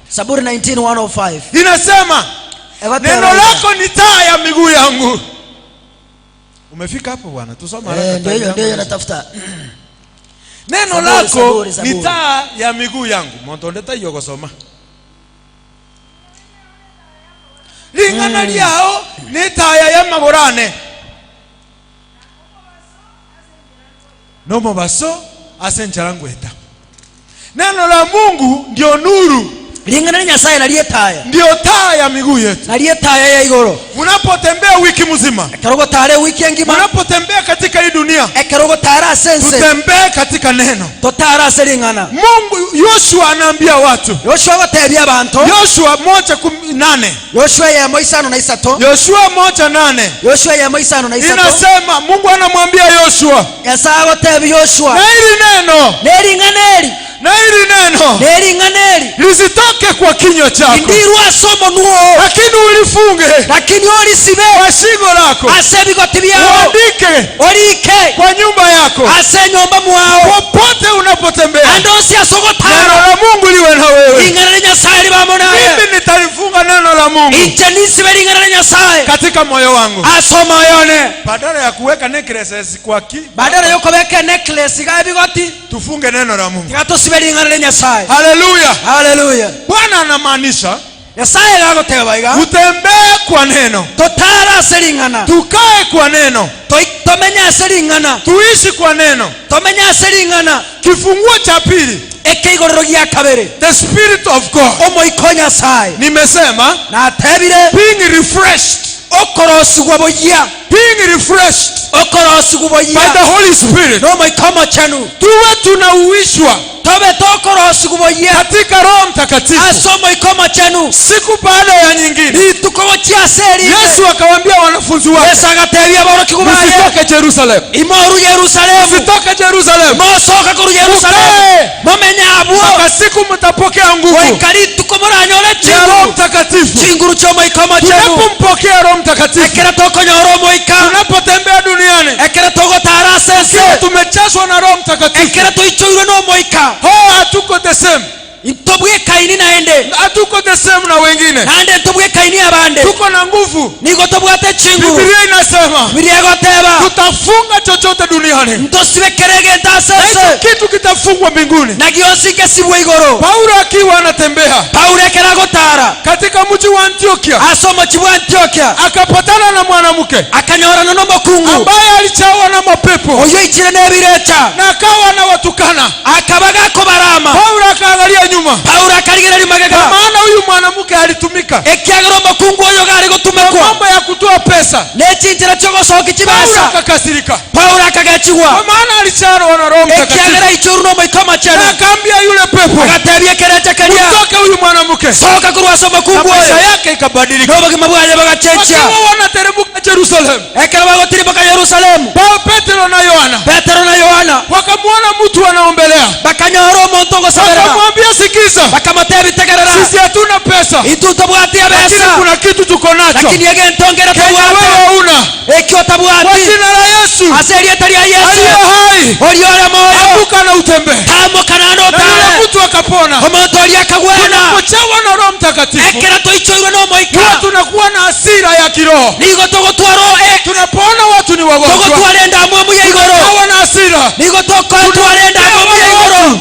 Saburi 19:105 inasema Egoteba neno iga. lako ni taa ya miguu yangu. Umefika hapo bwana, tusome haraka. Eh, ndio hiyo ndio hiyo Neno natafuta. Saburi, lako Saburi, ni Saburi. taa ya miguu yangu. Montonde taiyo gosoma. Ring'ana riao ni taya ya magorane nomobaso ase enchera ngweta. Neno la Mungu ndio nuru, Ring'ana ria Nyasaye nario etaya ndio taa ya miguu yetu. nario etaya ya igoro Unapotembea wiki mzima, ekero ogotara ewiki engima unapotembea katika hii dunia, ekero ogotara ase ense tutembee katika neno. totara ase ring'ana Mungu Yoshua anaambia watu, Yoshua agotebia abanto Yoshua 1:8, Yoshua eyemo isano na isato Yoshua 1:8 Yoshua eyemo isano na isato inasema, Mungu anamwambia Yoshua, Nyasaye agotebia Yoshua na hili neno, na ering'ana eri na hili neno na ering'ana eri lisitoke kwa kinywa chako, indirwe ase omonwa oo lakini ulifunge lakini orisibe kwa shingo lako, ase ebigoti biao uandike orike kwa nyumba yako, ase enyomba mwao popote unapotembea, ande onsi ase neno ogotara la Mungu liwe na wewe. ring'ana ria Nyasaye ribamo naye Mimi nitalifunga neno la Mungu inche nisibe ring'ana ria Nyasaye katika moyo wangu, ase omoyo one badala ya kuweka necklaces kwa ki, badala yokobeka necklace iga ebigoti tufunge neno la Mungu. tiga tosibe ring'ana ria Nyasaye Haleluya! haleluya Bwana anamaanisha Nyasaye gagoteba iga utembee kwa neno, totara ase ring'ana tukae kwa neno, tomenye ase ring'ana tuishi kwa neno. tomenye ase ring'ana Kifunguo cha pili, ekeigorero gia kabere the spirit of God. omoiko Nyasaye Nimesema natebire being refreshed, okorosigwa boyia being refreshed okorosigwa by the boyia Holy Spirit, nomoiko omochenu tuwe tunauishwa. Tobe tokorosigwa boyia katika Roho Mtakatifu ase Omoika Omochenu, siku baada ya nyingine. rituko gochia ase erinde. Yesu akawaambia wanafunzi wake, Yesu agatebia aborokigwa baye, msitoke Jerusalem, Imoru Yerusalemu, msitoke Jerusalem mosoka korwa Yerusalemu, Mukae. momenye abwo mpaka siku mtapokea nguvu goika rituko moranyore ya Roho chinguru, Mtakatifu. chinguru chi'Omoika Omochenu. Tunapompokea Roho Mtakatifu, Ekero tokonyora Omoika, tunapotembea duniani ekero togotara ase ense, tukiwa tumejazwa na Roho Mtakatifu, ekero toichoirwe n'Omoika, ho hatuko the same, ntobwekaini naende, hatuko the same na wengine, naende ntobwekaini abande, tuko na nguvu. nigo tobwate chinguru. Biblia inasema Bibilia egoteba tutafunga chochote duniani ntosibe kera egento ase na hicho ense, kitu kitafungwa mbinguni. na gionsi ngesibwe igoro. Paulo akiwa anatembea Paulo ekero agotara katika mji wa Antiokia ase omochi bwa Antiokia, akapatana na mwanamke akanyorana n'omokungu ambaye alichawa na mapepo oyo oichire n'ebirecha, na akawa anawatukana. akaba gakobarama. Paulo akaangalia nyuma, Paulo akarigereria kwa magega, maana huyu mwanamke alitumika ekiagera omokungu oyo gare kwa gotumekwa mambo ya kutoa pesa. nechinchera chiogosokia Paulo chibesa. akakasirika, Paulo akagechigwa, kwa maana alichawa na Roho Mtakatifu, ekiagera aichorwa n'Omoika na Omochenu, akaambia yule pepo, agatebia ekerecha keria, utoke huyu mwanamke, soka korwa ase na omokungu maisha oyo. yake ikabadilika. N'obogima bwaye bogachenchia. Wakiwa wanateremka Jerusalem, Ekero bagotirimboka Yerusalemu, Paulo, Petro na Yohana Petero na Yohana wakamwona mtu anaombelea, bakanyora omonto ogosaberera, wakamwambia, sikiza, bakamotebia tegerera, sisi hatuna pesa, intwe tobwati lakini ebesa, kuna kitu tuko nacho lakini egento ngere kenye tobwate wewe huna. ekio Kwa otabwati, jina la Yesu ase erieta ria aliye Yesu hai, oria ore moyo, anguka na utembee. tamoka naende Na yule otare. mtu akapona. Omonto oria akagwena. Tunapochawa na Roho Mtakatifu, Ekero toichoirwe n'Omoika, huwa tunakuwa na hasira ya kiroho. nigo togotwara e- Tunapoona watu ni wagonjwa, togotwara endamwamu ya igoro, tunakuwa na hasira, nigo tokotwara endamwamu ya igoro,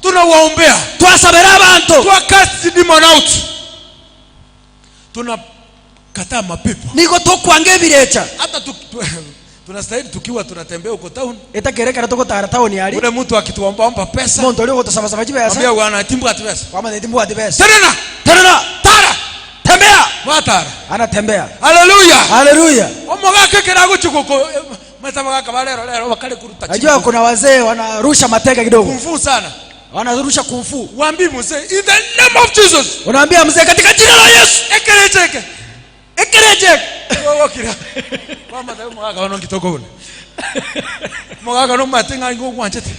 tunawaombea, twasabera abanto, twa cast demon out, tunakataa mapepo. nigo tokwanga ebirecha. Hata tu, tu, tunastahili tukiwa tunatembea huko town, Etakere ekero togotara taoni aria, ule mtu akituombaomba pesa, omonto oria ogotosabasaba chibesa, ambia bwana timbu ati pesa kwamanya timbwati besa, tena tenena tara tembea, watara. anatembea. Haleluya! Haleluya! omogaka ekero agochia mata bagaka barero rero bakare kuruta Najua kuna wazee wanarusha mateka kidogo, kumfu sana, wanarusha kumfu. wambi mzee, in the name of Jesus, Unaambia mzee katika jina la Yesu, ekerecheke ekereche gogokira kwamata omogaka ono nkitoko buna omogaka nomanyete ng'a ngokwanchete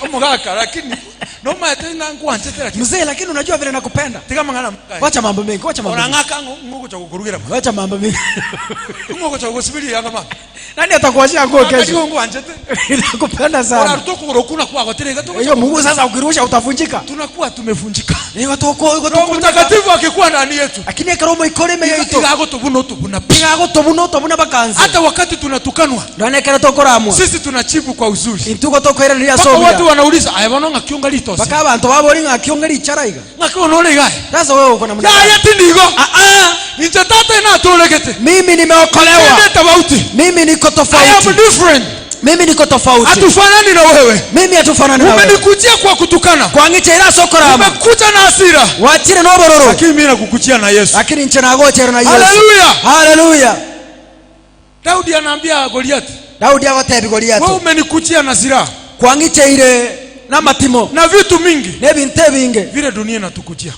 omogaka, lakini nomanyete ng'a nkwanchete, lakini mzee, lakini unajua vile nakupenda. tiga mang'ana makaye. Wacha mambo mengi, wacha mambo mengi, orang'aka ng'ogocha gokorugira ma wacha mambo mengi. ng'ogocha gosibiria yanga ma Nani atakuachia nguo Akati kesho? ngwanchete Nakupenda sana. oraruta okogoro kuna kwagotire iga togocha Hiyo mguu sasa ukirusha utavunjika. tunakuwa tumefunjika. Nigo toko igo Roho tokuvunjika. Mtakatifu akikuwa ndani yetu Lakini ekero omoika ore ime yaito, igagotubuna otubuna pi. igagotobuna otobuna bakanse. Hata wakati tunatukanwa None ekero tokoramwa, sisi tunachibu kwa uzuri, intugo tokoiraneria ase mpaka watu obuya. wanauliza aya bono ng'aki onga ritosi Mpaka abanto babori ng'aki onge richara iga. ng'aki ono ore igaye Sasa wewe uko namna gani? yaya tindigo Ah ah, inche tata inatoregete mimi nimeokolewa. ende tofauti. Mimi niko I am tofauti. different, Mimi niko tofauti. hatufanani na wewe. Mimi hatufanani na wewe. Umenikujia kwa kutukana, Kwang'icha ase okorama. umekuja na hasira, Wachire n'obororo. lakini mimi nakukujia na Yesu. Lakini inche nagochera na Yesu. Haleluya! Haleluya. Daudi anaambia Goliathi, Daudi agotebi wewe Goliathi. umenikujia na silaha Kwang'icheire n'amatimo na vitu mingi n'ebintu ebinge vile dunia inatukujia.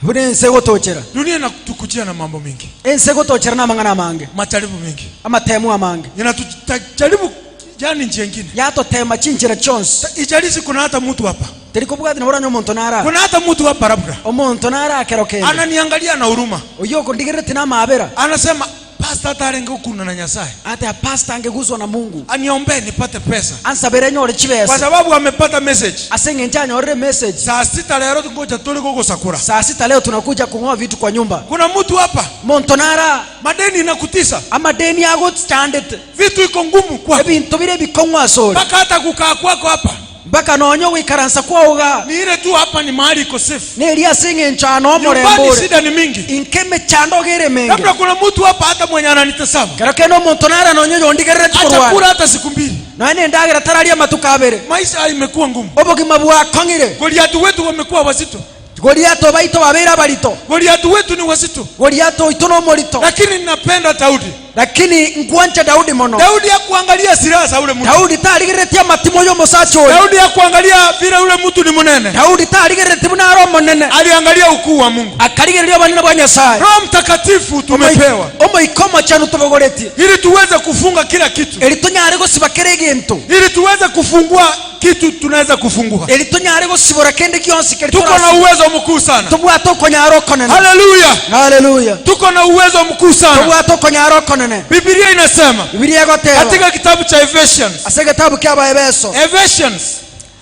buna ense egotochera. Dunia inatukujia na mambo mingi, Ense egotochera n'amang'ana amange, majaribu mingi amatemu amange inatujaribu, yani njia ingine yatotema chinchera chionsi. ijalishi. Kuna hata mtu hapa, Terikobwati naboranya omonto nara, kuna hata mtu hapa labda omonto nara akero kende ananiangalia na huruma, oyo okondigerereti n'amabera, anasema pastor, hata arenge na Nyasaye ate pastor angeguswa na Mungu aniombee nipate pesa, ansabere nyore kwa chibesa sababu amepata message ase eng'encho anyorere message. saa sita leo ngoja tuli gugusakura. Saa sita leo tunakuja kung'oa vitu kwa nyumba. Kuna mtu hapa Monto nara madeni inakutisa, amadeni agochandete, vitu iko ngumu kwako, ebinto bire bikong'u asore, mpaka hata kukaa kwako hapa mpaka nonye goikaransa kwauga ni ile tu, hapa ni mahali iko safe. neri ase eng'encho ano Nyumbani omorembe shida ni mingi. inke emechando gere emenge. Labda kuna mtu hapa hata mwenye ananitazama Kero kende omonto nara nonye yondigerereti hata korwana, kula hata siku mbili, nonya na endagera tararia amatuko abere, maisha imekuwa ngumu. obogima bwakong'ire. Goliathi wetu wamekuwa wazito, Goliato baito babeire abarito, Goliathi wetu ni wazito, Goliato oito na omorito. lakini ninapenda Daudi. Lakini nkwancha Daudi mono. Daudi hakuangalia silaha za ule mtu. Daudi tarigereretie amatimo y'omosacha oyo. Daudi hakuangalia vile ule mtu ni munene. Daudi tarigereretie buna are omonene. Aliangalia ukuu wa Mungu. Akarigereria obonene bwa Nyasae. Roho Mtakatifu tumepewa Omoika Omochenu tobogoretie. ili tuweze kufunga kila kitu, Eri tonyare gosiba kera egento. ili tuweze kufungua kitu tunaweza kufungua. Eri tonyare gosibora kende gionsi keri Tuko na torasibe. uwezo mkuu sana. Tobwate okonyara okonene. Haleluya! Haleluya. Tuko na uwezo mkuu sana. Tobwate okonyara okonene. Biblia inasema Bibilia egoteba katika kitabu cha Ephesians, ase egetabu kia Abaebeso, Ephesians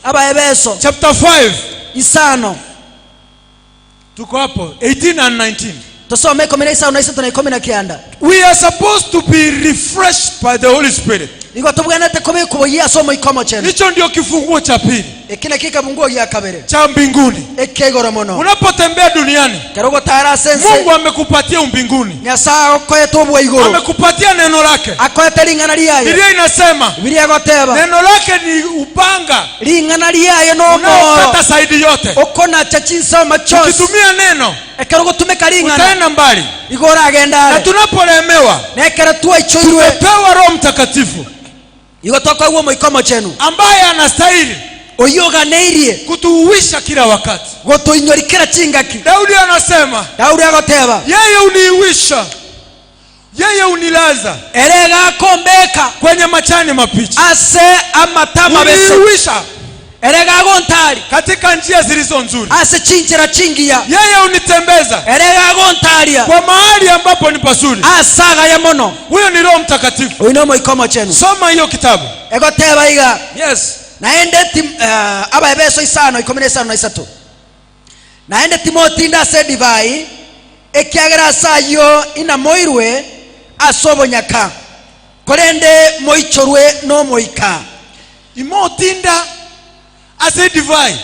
Abaebeso chapter 5, isano tuko hapo 18 and 19. tosome ikomi na isano na isato na ikomi na kianda. We are supposed to be refreshed by the Holy Spirit. Nigo tobwenerete kobekwa boyia ase Omoika Omochenu. Hicho ndio kifunguo cha pili Eki nakio ekebunguo gia kabere cha mbinguni. ekia igoro mono. Unapotembea duniani, Ekero ogotara ase ense, Mungu amekupatia umbinguni, Nyasae agokoete obwa igoro, amekupatia neno lake. akoete ring'ana riaye. Biblia inasema Bibilia egoteba neno lake ni upanga ring'ana riaye nomoro unaokata saidi yote. okonacha chinsoma chionsi. Ukitumia neno Ekero ogotumeka ring'ana utaenda mbali, igo oragende na are. tunapolemewa Na ekero twaichoirwe tumepewa Roho Mtakatifu igo tokoigwa Omoika Omochenu ambaye anastahili oyio oganeirie kutuuisha kila wakati. gotoinyori kera chingaki. Daudi anasema Daudi agoteba yeye uniiwisha, yeye unilaza ere gakombeka kwenye machani mapichi, ase amata amabese uniiwisha ere gagontari katika njia zilizo nzuri, ase chinchera chingiya yeye unitembeza ere gagontaria kwa mahali ambapo ni pazuri. ase agaya mono. Huyo ni Roho Mtakatifu. Oyo nomoika Omochenu. Soma hiyo kitabu. Egoteba iga Yes. naende tim, uh, Abaebeso isano ikomi na isano na isato naende timotinda ase edivai ekiagera ase ayio inamoirwe ase obonyaka korende moichorwe n'Omoika. Imotinda ase divai.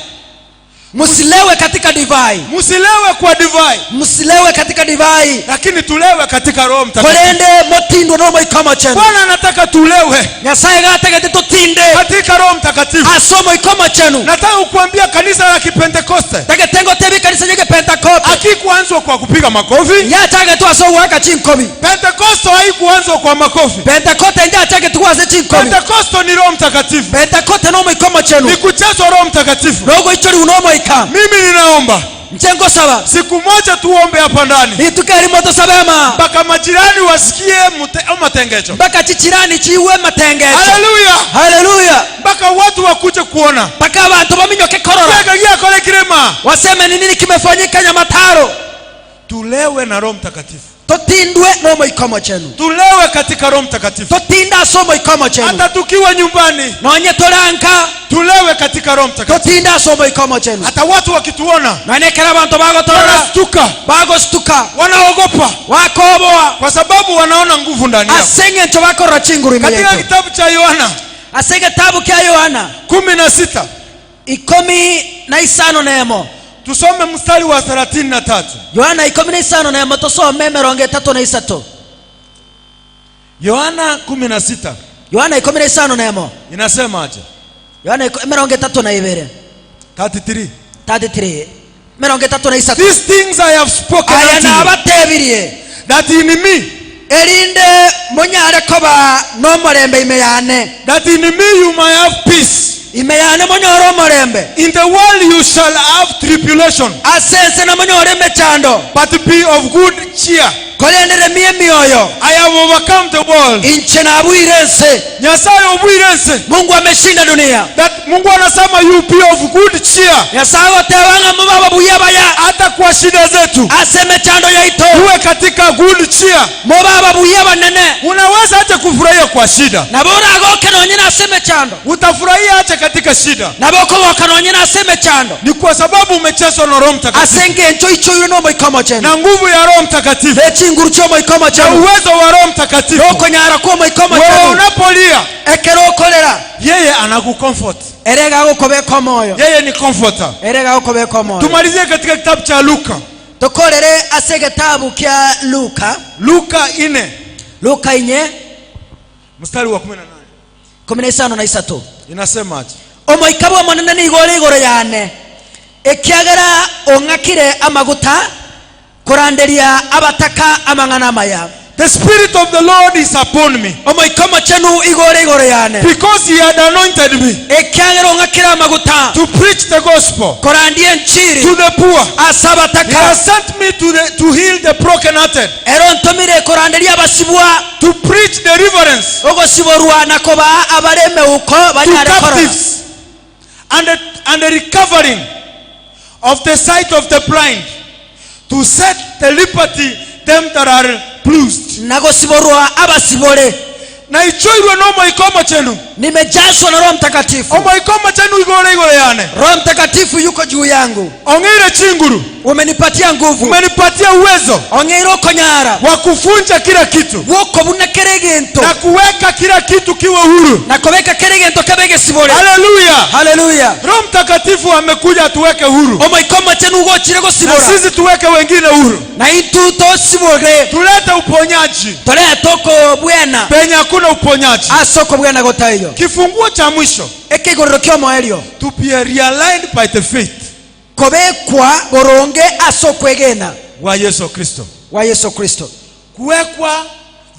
Msilewe katika divai. Msilewe kwa divai, Msilewe katika divai, lakini tulewe katika Roho Mtakatifu. korende motindwe n'Omoika Omochenu. Bwana anataka tulewe Nyasaye gatagete totinde katika Roho Mtakatifu. ase Omoika Omochenu. Nataka kukuambia kanisa la Kipentekoste Tagete ngotebi ekanisa ya Egepentekote hakikuanzwa kwa kupiga makofi. yachagetwe ase ogoaka chinkobi. Pentekoste haikuanzwa kwa makofi. Pentekote njachagetwe ase chinkobi. Pentekoste ni Roho Mtakatifu, Pentekote n'Omoika Omochenu, ni kuchezwa Roho Mtakatifu. nogoichoriwu n'Omoika. Mimi ninaomba Inche ngosaba siku moja tuombe hapa ndani rituko erimo tosabe ama mpaka majirani wasikie mute- matengecho. mpaka chichirani chiwe matengecho. Haleluya! Haleluya! Mpaka watu wakuje kuona mpaka abantu baminyoke korora Kega giakore kirema. waseme ni nini kimefanyika Nyamataro. Tulewe na Roho Mtakatifu, Totindwe n'Omoika Omochenu, tulewe katika Roho Mtakatifu, totinde ase Omoika Omochenu. hata tukiwa nyumbani Nonye toranka tulewe katika Roho Mtakatifu. totinde ase Omoika Omochenu. Hata watu wakituona Nonye ekero abanto bagotorora wanastuka, bagostuka wanaogopa bakoboa kwa sababu wanaona nguvu ndani yao. ase eng'encho bakorora chinguru ime Katika yaito. kitabu cha Yohana Ase egetabu kia Yohana 16 15 nemo tusome mstari wa 33. Yohana 15 tosome 33. Yohana 16 Yohana 15 inasema aje? Yohana 32 33. 33 33. These things I have spoken Aya unto you, nabatebirie that in me, erinde monyare koba nomorembe ime yane that in me you may have peace. ime yane monyore omorembe. In the world you shall have tribulation, Ase ense namonyore emechando but be of good cheer. korende remie emioyo I have overcome the world. inche nabuire ense. Nyasaye obwire ense. Mungu ameshinda dunia. That Mungu anasema you be of good cheer. Nyasaye agoteba ng'a mobe ababuya abaya Hata kwa shida zetu ase emechando yaito uwe katika good cheer. mobe ababuya abanene. Unaweza hata kufurahia kwa shida, Nabo oragoke nonye nase emechando utafurahia hata katika shida, nabo okogoka nonye nase emechando ni kwa sababu umechezwa na Roho Mtakatifu ase engencho ichoirwe n'Omoika Omochenu na nguvu ya Roho Mtakatifu nechinguru chi'Omoika na Omochenu uwezo wa Roho Mtakatifu. nokonyara kw'Omoika Wewe Omochenu unapolia, ekero okorera yeye anakucomfort. ere gagokobeka omoyo Yeye ni comforter. ere gagokobeka omoyo. Tumalizie katika kitabu cha Luka, Tokorere ase egetabu kia Luka, Luka 4 Luka inye mstari wa 18 53. inasema aje? Omoika bw'Omonene nigo ore igoro yane ekiagera ong'akire amaguta koranderia abataka amang'ana amaya. The Spirit of the Lord is upon me. Omoika Omochenu igo ore igoro yane. Because he had anointed me. Ekiagera ong'akire amaguta. To preach the gospel. Korandia enchiri. To the poor. Ase abataka. He has sent me to, the, to heal the brokenhearted. Ere ontomire koranderia abasibwa. To preach deliverance. Ogosiborwa na kobaa abare emeuko banyare To korora. captives and the, and the recovering of the sight of the blind, to set the liberty them that are bruised. Na gosiborwa abasibore. Naichoirwe n'Omoika Omochenu. Nimejazwa na Roho Mtakatifu. Omoika Omochenu igo ore igoro yane. Roho Mtakatifu yuko juu yangu. Ong'eire chinguru. Umenipatia nguvu. Umenipatia uwezo. Ong'eire okonyara. Wa kufunja kila kitu. Bw'okobuna kera egento. Na kuweka kila kitu kiwe huru. Na kobeka kera egento kebe egesibore. Haleluya. Haleluya. Roho Mtakatifu amekuja atuweke huru. Omoika Omochenu igo ochire Na gosibora. sisi tuweke wengine huru. Na intwe tosibore. Tulete uponyaji. Torete okobwena. Penye hakuna uponyaji. Ase okobwena gotaiyo. Kifunguo cha mwisho. Ekeigorero ki'omoerio. To be realigned by the faith. Kobekwa boronge ase okwegena. Wa Yesu Kristo. Wa Yesu Kristo. Kuwekwa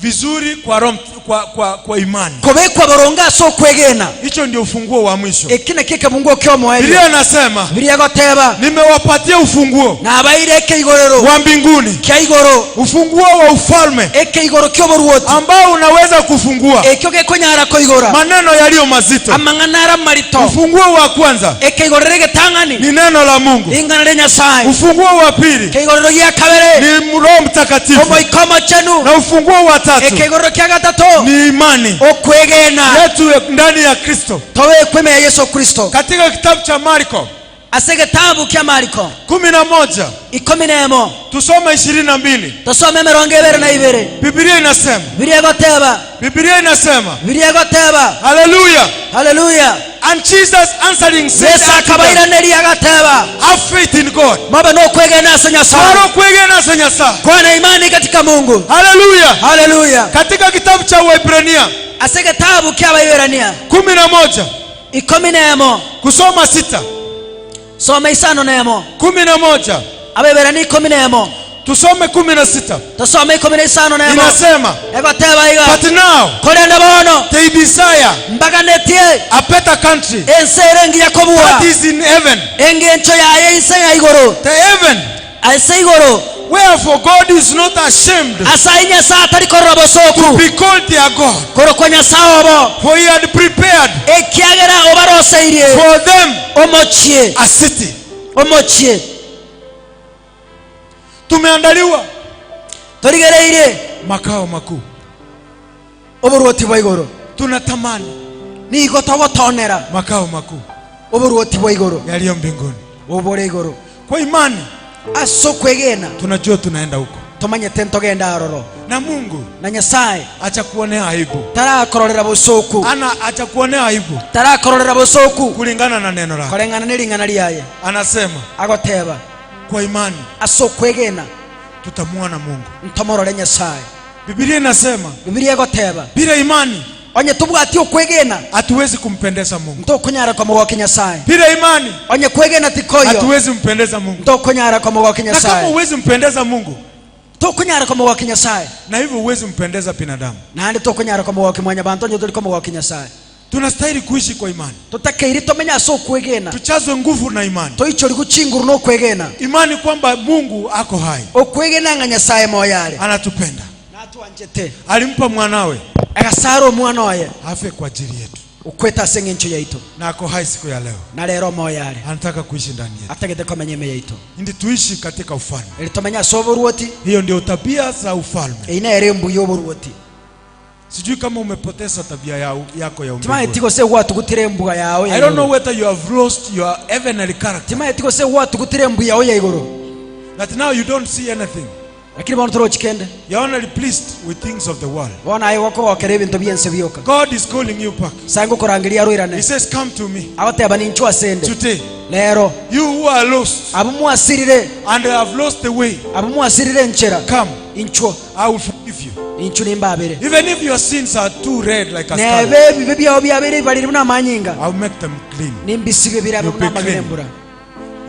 vizuri kwa roho kwa, kwa, kwa imani. Kobekwa boronge ase okwegena. Hicho ndio ufunguo wa mwisho. Eki nakio ekebunguo ki'omoerio. Biblia inasema, Bibilia egoteba. Nimewapatia ufunguo. Nabaeire ekeigorero. Wa mbinguni. Kia igoro. Ufunguo wa ufalme. Ekeigoro ki'oboruoti. Ambao unaweza kufungua. Ekio gekonyara koigora. Maneno yaliyo mazito. Amang'ana are amarito. Ufunguo wa kwanza. Ekeigorero egetang'ani. Ni neno la Mungu. Ring'ana ria Nyasae. Ufunguo wa pili. Ekeigorero gia kabere. Ni Roho Mtakatifu. Omoika Omochenu. Na ufunguo wa tatu. Ekeigorero kia gatato. Ni imani. Okwegena. Yetu ndani ya Kristo. Tobekwe ime ya Yeso Kristo. Katika kitabu cha Marko. Ase egetabu kia Mariko. Kumi na moja. Ikomi nemo. Tusome ishirini na mbili. Tosome emerongo ebere na ibere. Biblia inasema. Bibilia egoteba. Biblia inasema. Bibilia egoteba. Haleluya. Haleluya. And Jesus answering said Yesu unto them, akabairaneria agateba. Have faith in God. Mobe nokwegena ase Nyasaye. Twara okwegena ase Nyasaye. Kuwa na imani katika Mungu. Haleluya. Haleluya. Katika kitabu cha Waebrania. Ase egetabu kia Abaebrania. Kumi na moja. Ikomi nemo. Kusoma sita. Soma isano nemo. 11. Abaebrania ikomi nemo. Tusome 16. Tosome ikomi na isano nemo. Inasema. Egoteba iga. But now. Korende bono. They desire. Mbaganetie. A better country. Ense ere engiya kobua. That is in heaven. Engencho yaye inse ya igoro. The heaven. Ase igoro. Wherefore God is not ashamed. Ase ayio Nyasae atari korora bosooku. To be called their God. Korokwa Nyasae obo. For he had prepared. Ekiagera obaroseirie. For them. Omochie. A city. Omochie. Tumeandaliwa. Torigereirie. Makao makuu. Oboruoti bwa igoro. Tunatamani. Nigo togotonera. Makao makuu. Oboruoti bwa igoro. Yaliyo mbinguni. Obore igoro. Kwa imani. Ase okwegena. Tunajua tunaenda huko. Tomanyete ntogende aroro. Na Mungu. Na Nyasae. Achakuonea aibu. Tarakororera bosooku. Ana achakuonea aibu. Tarakororera bosooku. Kulingana na neno lake. Koreng'ana ne ring'ana riaye. Anasema. Agoteba. Kwa imani. Ase okwegena. Tutamuona Mungu. Ntomorore Nyasae. Bibilia inasema. Bibilia egoteba. Bila imani. Onye tobwati okwegena. Hatuwezi kumpendeza Mungu. Ntokonyara komogokia Nyasae. Bila imani. Onye kwegena tikoiyo. Hatuwezi mpendeza Mungu. Ntokonyara komogokia Na kama Nyasae. huwezi mpendeza Mungu. Tokonyara komogokia Nyasae. Na hivyo huwezi mpendeza binadamu. Naende tokonyara komogokia mwanyabanto onye tori komogokia Nyasae. Tunastahili kuishi kwa imani. Totakeire tomenye ase okwegena. Tuchazwe nguvu na imani. Toichorigwe chinguru nokwegena. Imani kwamba Mungu ako hai. Okwegena ng'a Nyasae moyo are. Anatupenda. Natwanchete. Alimpa mwanawe. Agasara omwana oye. Afe kwa ajili yetu. Okwete ase eng'encho yaito. Na ako hai siku ya leo. Na rero moyo are. Anataka kuishi ndani yetu. Atagete komenya ime yaito. Ndi tuishi katika ufalme. Eri tomenye ase oboruoti. Hiyo ndio tabia za ufalme. Eyio nere embu y'oboruoti. Sijui kama umepoteza tabia ya, yako ya Timaeti umbinguni. gose gwatugutire embuga yao ya I don't know igoro. whether you have lost your heavenly character. Timaeti gose gwatugutire embu yao ya igoro. That now you don't see anything. Lakini bono torochi kende. You're only pleased with things of the world. Bono aye gokogokera ebinto bi'ense bioka. God is calling you back. Nyasae ngokorangeria aroirane. He says, Come to me. Agoteba ninchwo asende. Today. Rero. You who are lost. Abwo mwasirire. And have lost the way. Abwo mwasirire enchera. Come. Inchwo. I will forgive you. Inchwo nimbabere. Even if your sins are too red like a scarlet. Nebe ebibe biao biabeire ebibariri buna amanyinga. I will make them clean. Nimbisibe birabe You'll buna be amagena clean. embura.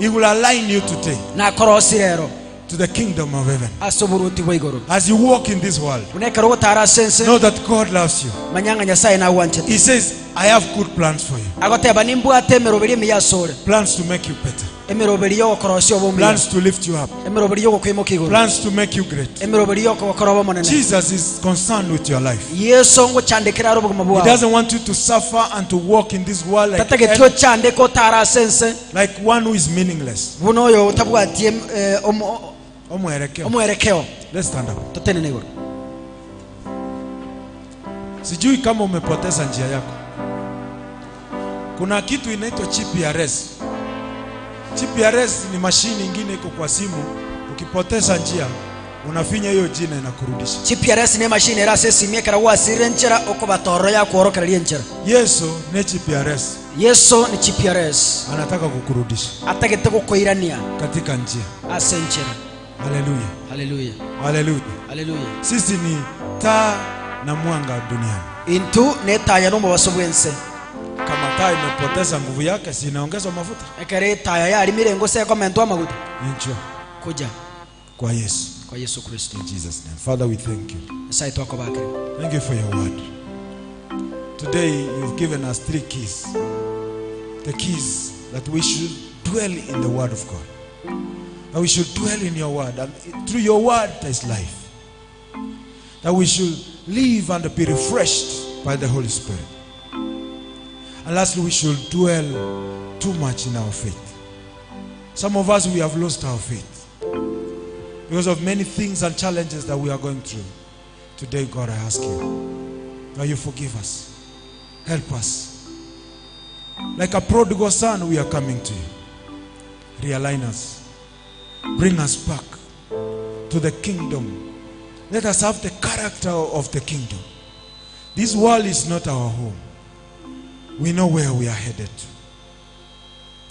He will align you today. Nakorosie rero. to the kingdom of heaven. Ase oboruoti bwa igoro. As you walk in this world, Buna ekero ogotara ase ense, know that God loves you. manya ng'a Nyasae nagwanchete. He says, I have good plans for you. Agoteba, Nimbwate emeroberi emiya asore, Plans to make you better. emeroberi y'ogokorosia obe omuya, Plans to lift you up. emeroberi y'ogokoimokia igoro, Plans to make you great. emeroberi y'okogokora obe omonene. Jesus is concerned with your life. Yeso ngochandekera are obogima He bwao. doesn't want you to suffer and to walk in this world like, Tatageti ochandeke otare ase ense like one who is meaningless. buna oyo otabwati em- eh, omo- Omwerekeo. omwerekeo. Let's stand up. Totenene igoro. Sijui kama umepoteza njia yako. Kuna kitu inaitwa GPRS. GPRS ni mashini ingine iko kwa simu. Ukipoteza njia, unafinya hiyo jina inakurudisha. GPRS ne mashini era ase esimi ekero gwasirire enchera okobatorora yakworokereria enchera. Yesu ni GPRS, Yeso ni GPRS anataka kukurudisha atagete gokoirania katika njia. ase enchera. Haleluya, Haleluya, haleluya. haleluya. Sisi ni taa na mwanga duniani. Intu netaya nomobaso bwense. Kama taa imepoteza nguvu yake, si inaongezwa mafuta? Ekero etaya yarimire engose ekomentwa amaguta. Njoo Kuja kwa Yesu. kwa Yesu Kristo. In Jesus name. Father, we thank you. Nyasaye twakobakire. Thank you for your word. Today you've given us three keys. The keys that we should dwell in the word of God. That we should dwell in your word. And through your word there is life. That we should live and be refreshed by the Holy Spirit. And lastly, we should dwell too much in our faith. Some of us, we have lost our faith because of many things and challenges that we are going through. Today, God, I ask you, now you forgive us. Help us. Like a prodigal son, we are coming to you. Realign us. Bring us back to the kingdom. Let us have the character of the kingdom. This world is not our home. We know where we are headed to.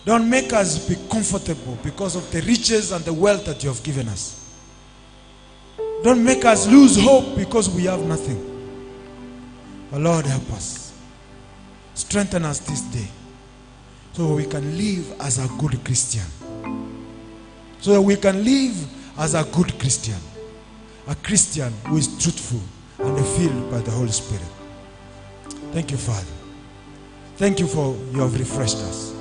Don't make us be comfortable because of the riches and the wealth that you have given us. Don't make us lose hope because we have nothing. But Lord, help us. Strengthen us this day so we can live as a good Christian. So that we can live as a good Christian. A Christian who is truthful and filled by the Holy Spirit. Thank you, Father. Thank you for you have refreshed us.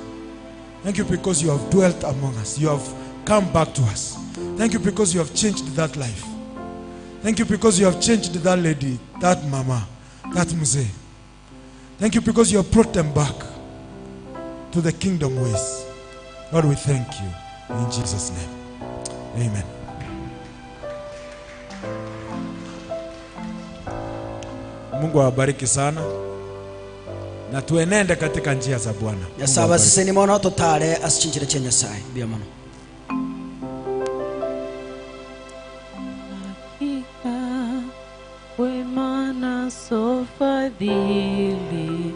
Thank you because you have dwelt among us. You have come back to us. Thank you because you have changed that life. Thank you because you have changed that lady, that mama, that mzee. Thank you because you have brought them back to the kingdom ways. Lord, we thank you in Jesus' name. Amen. Mungu awabariki sana na tuenende katika njia za Bwana. Mungu Nyasaye awabariki. abaseseni mono totare ase chinchera chia Nyasaye. Mbuya mono. Hakika wema na fadhili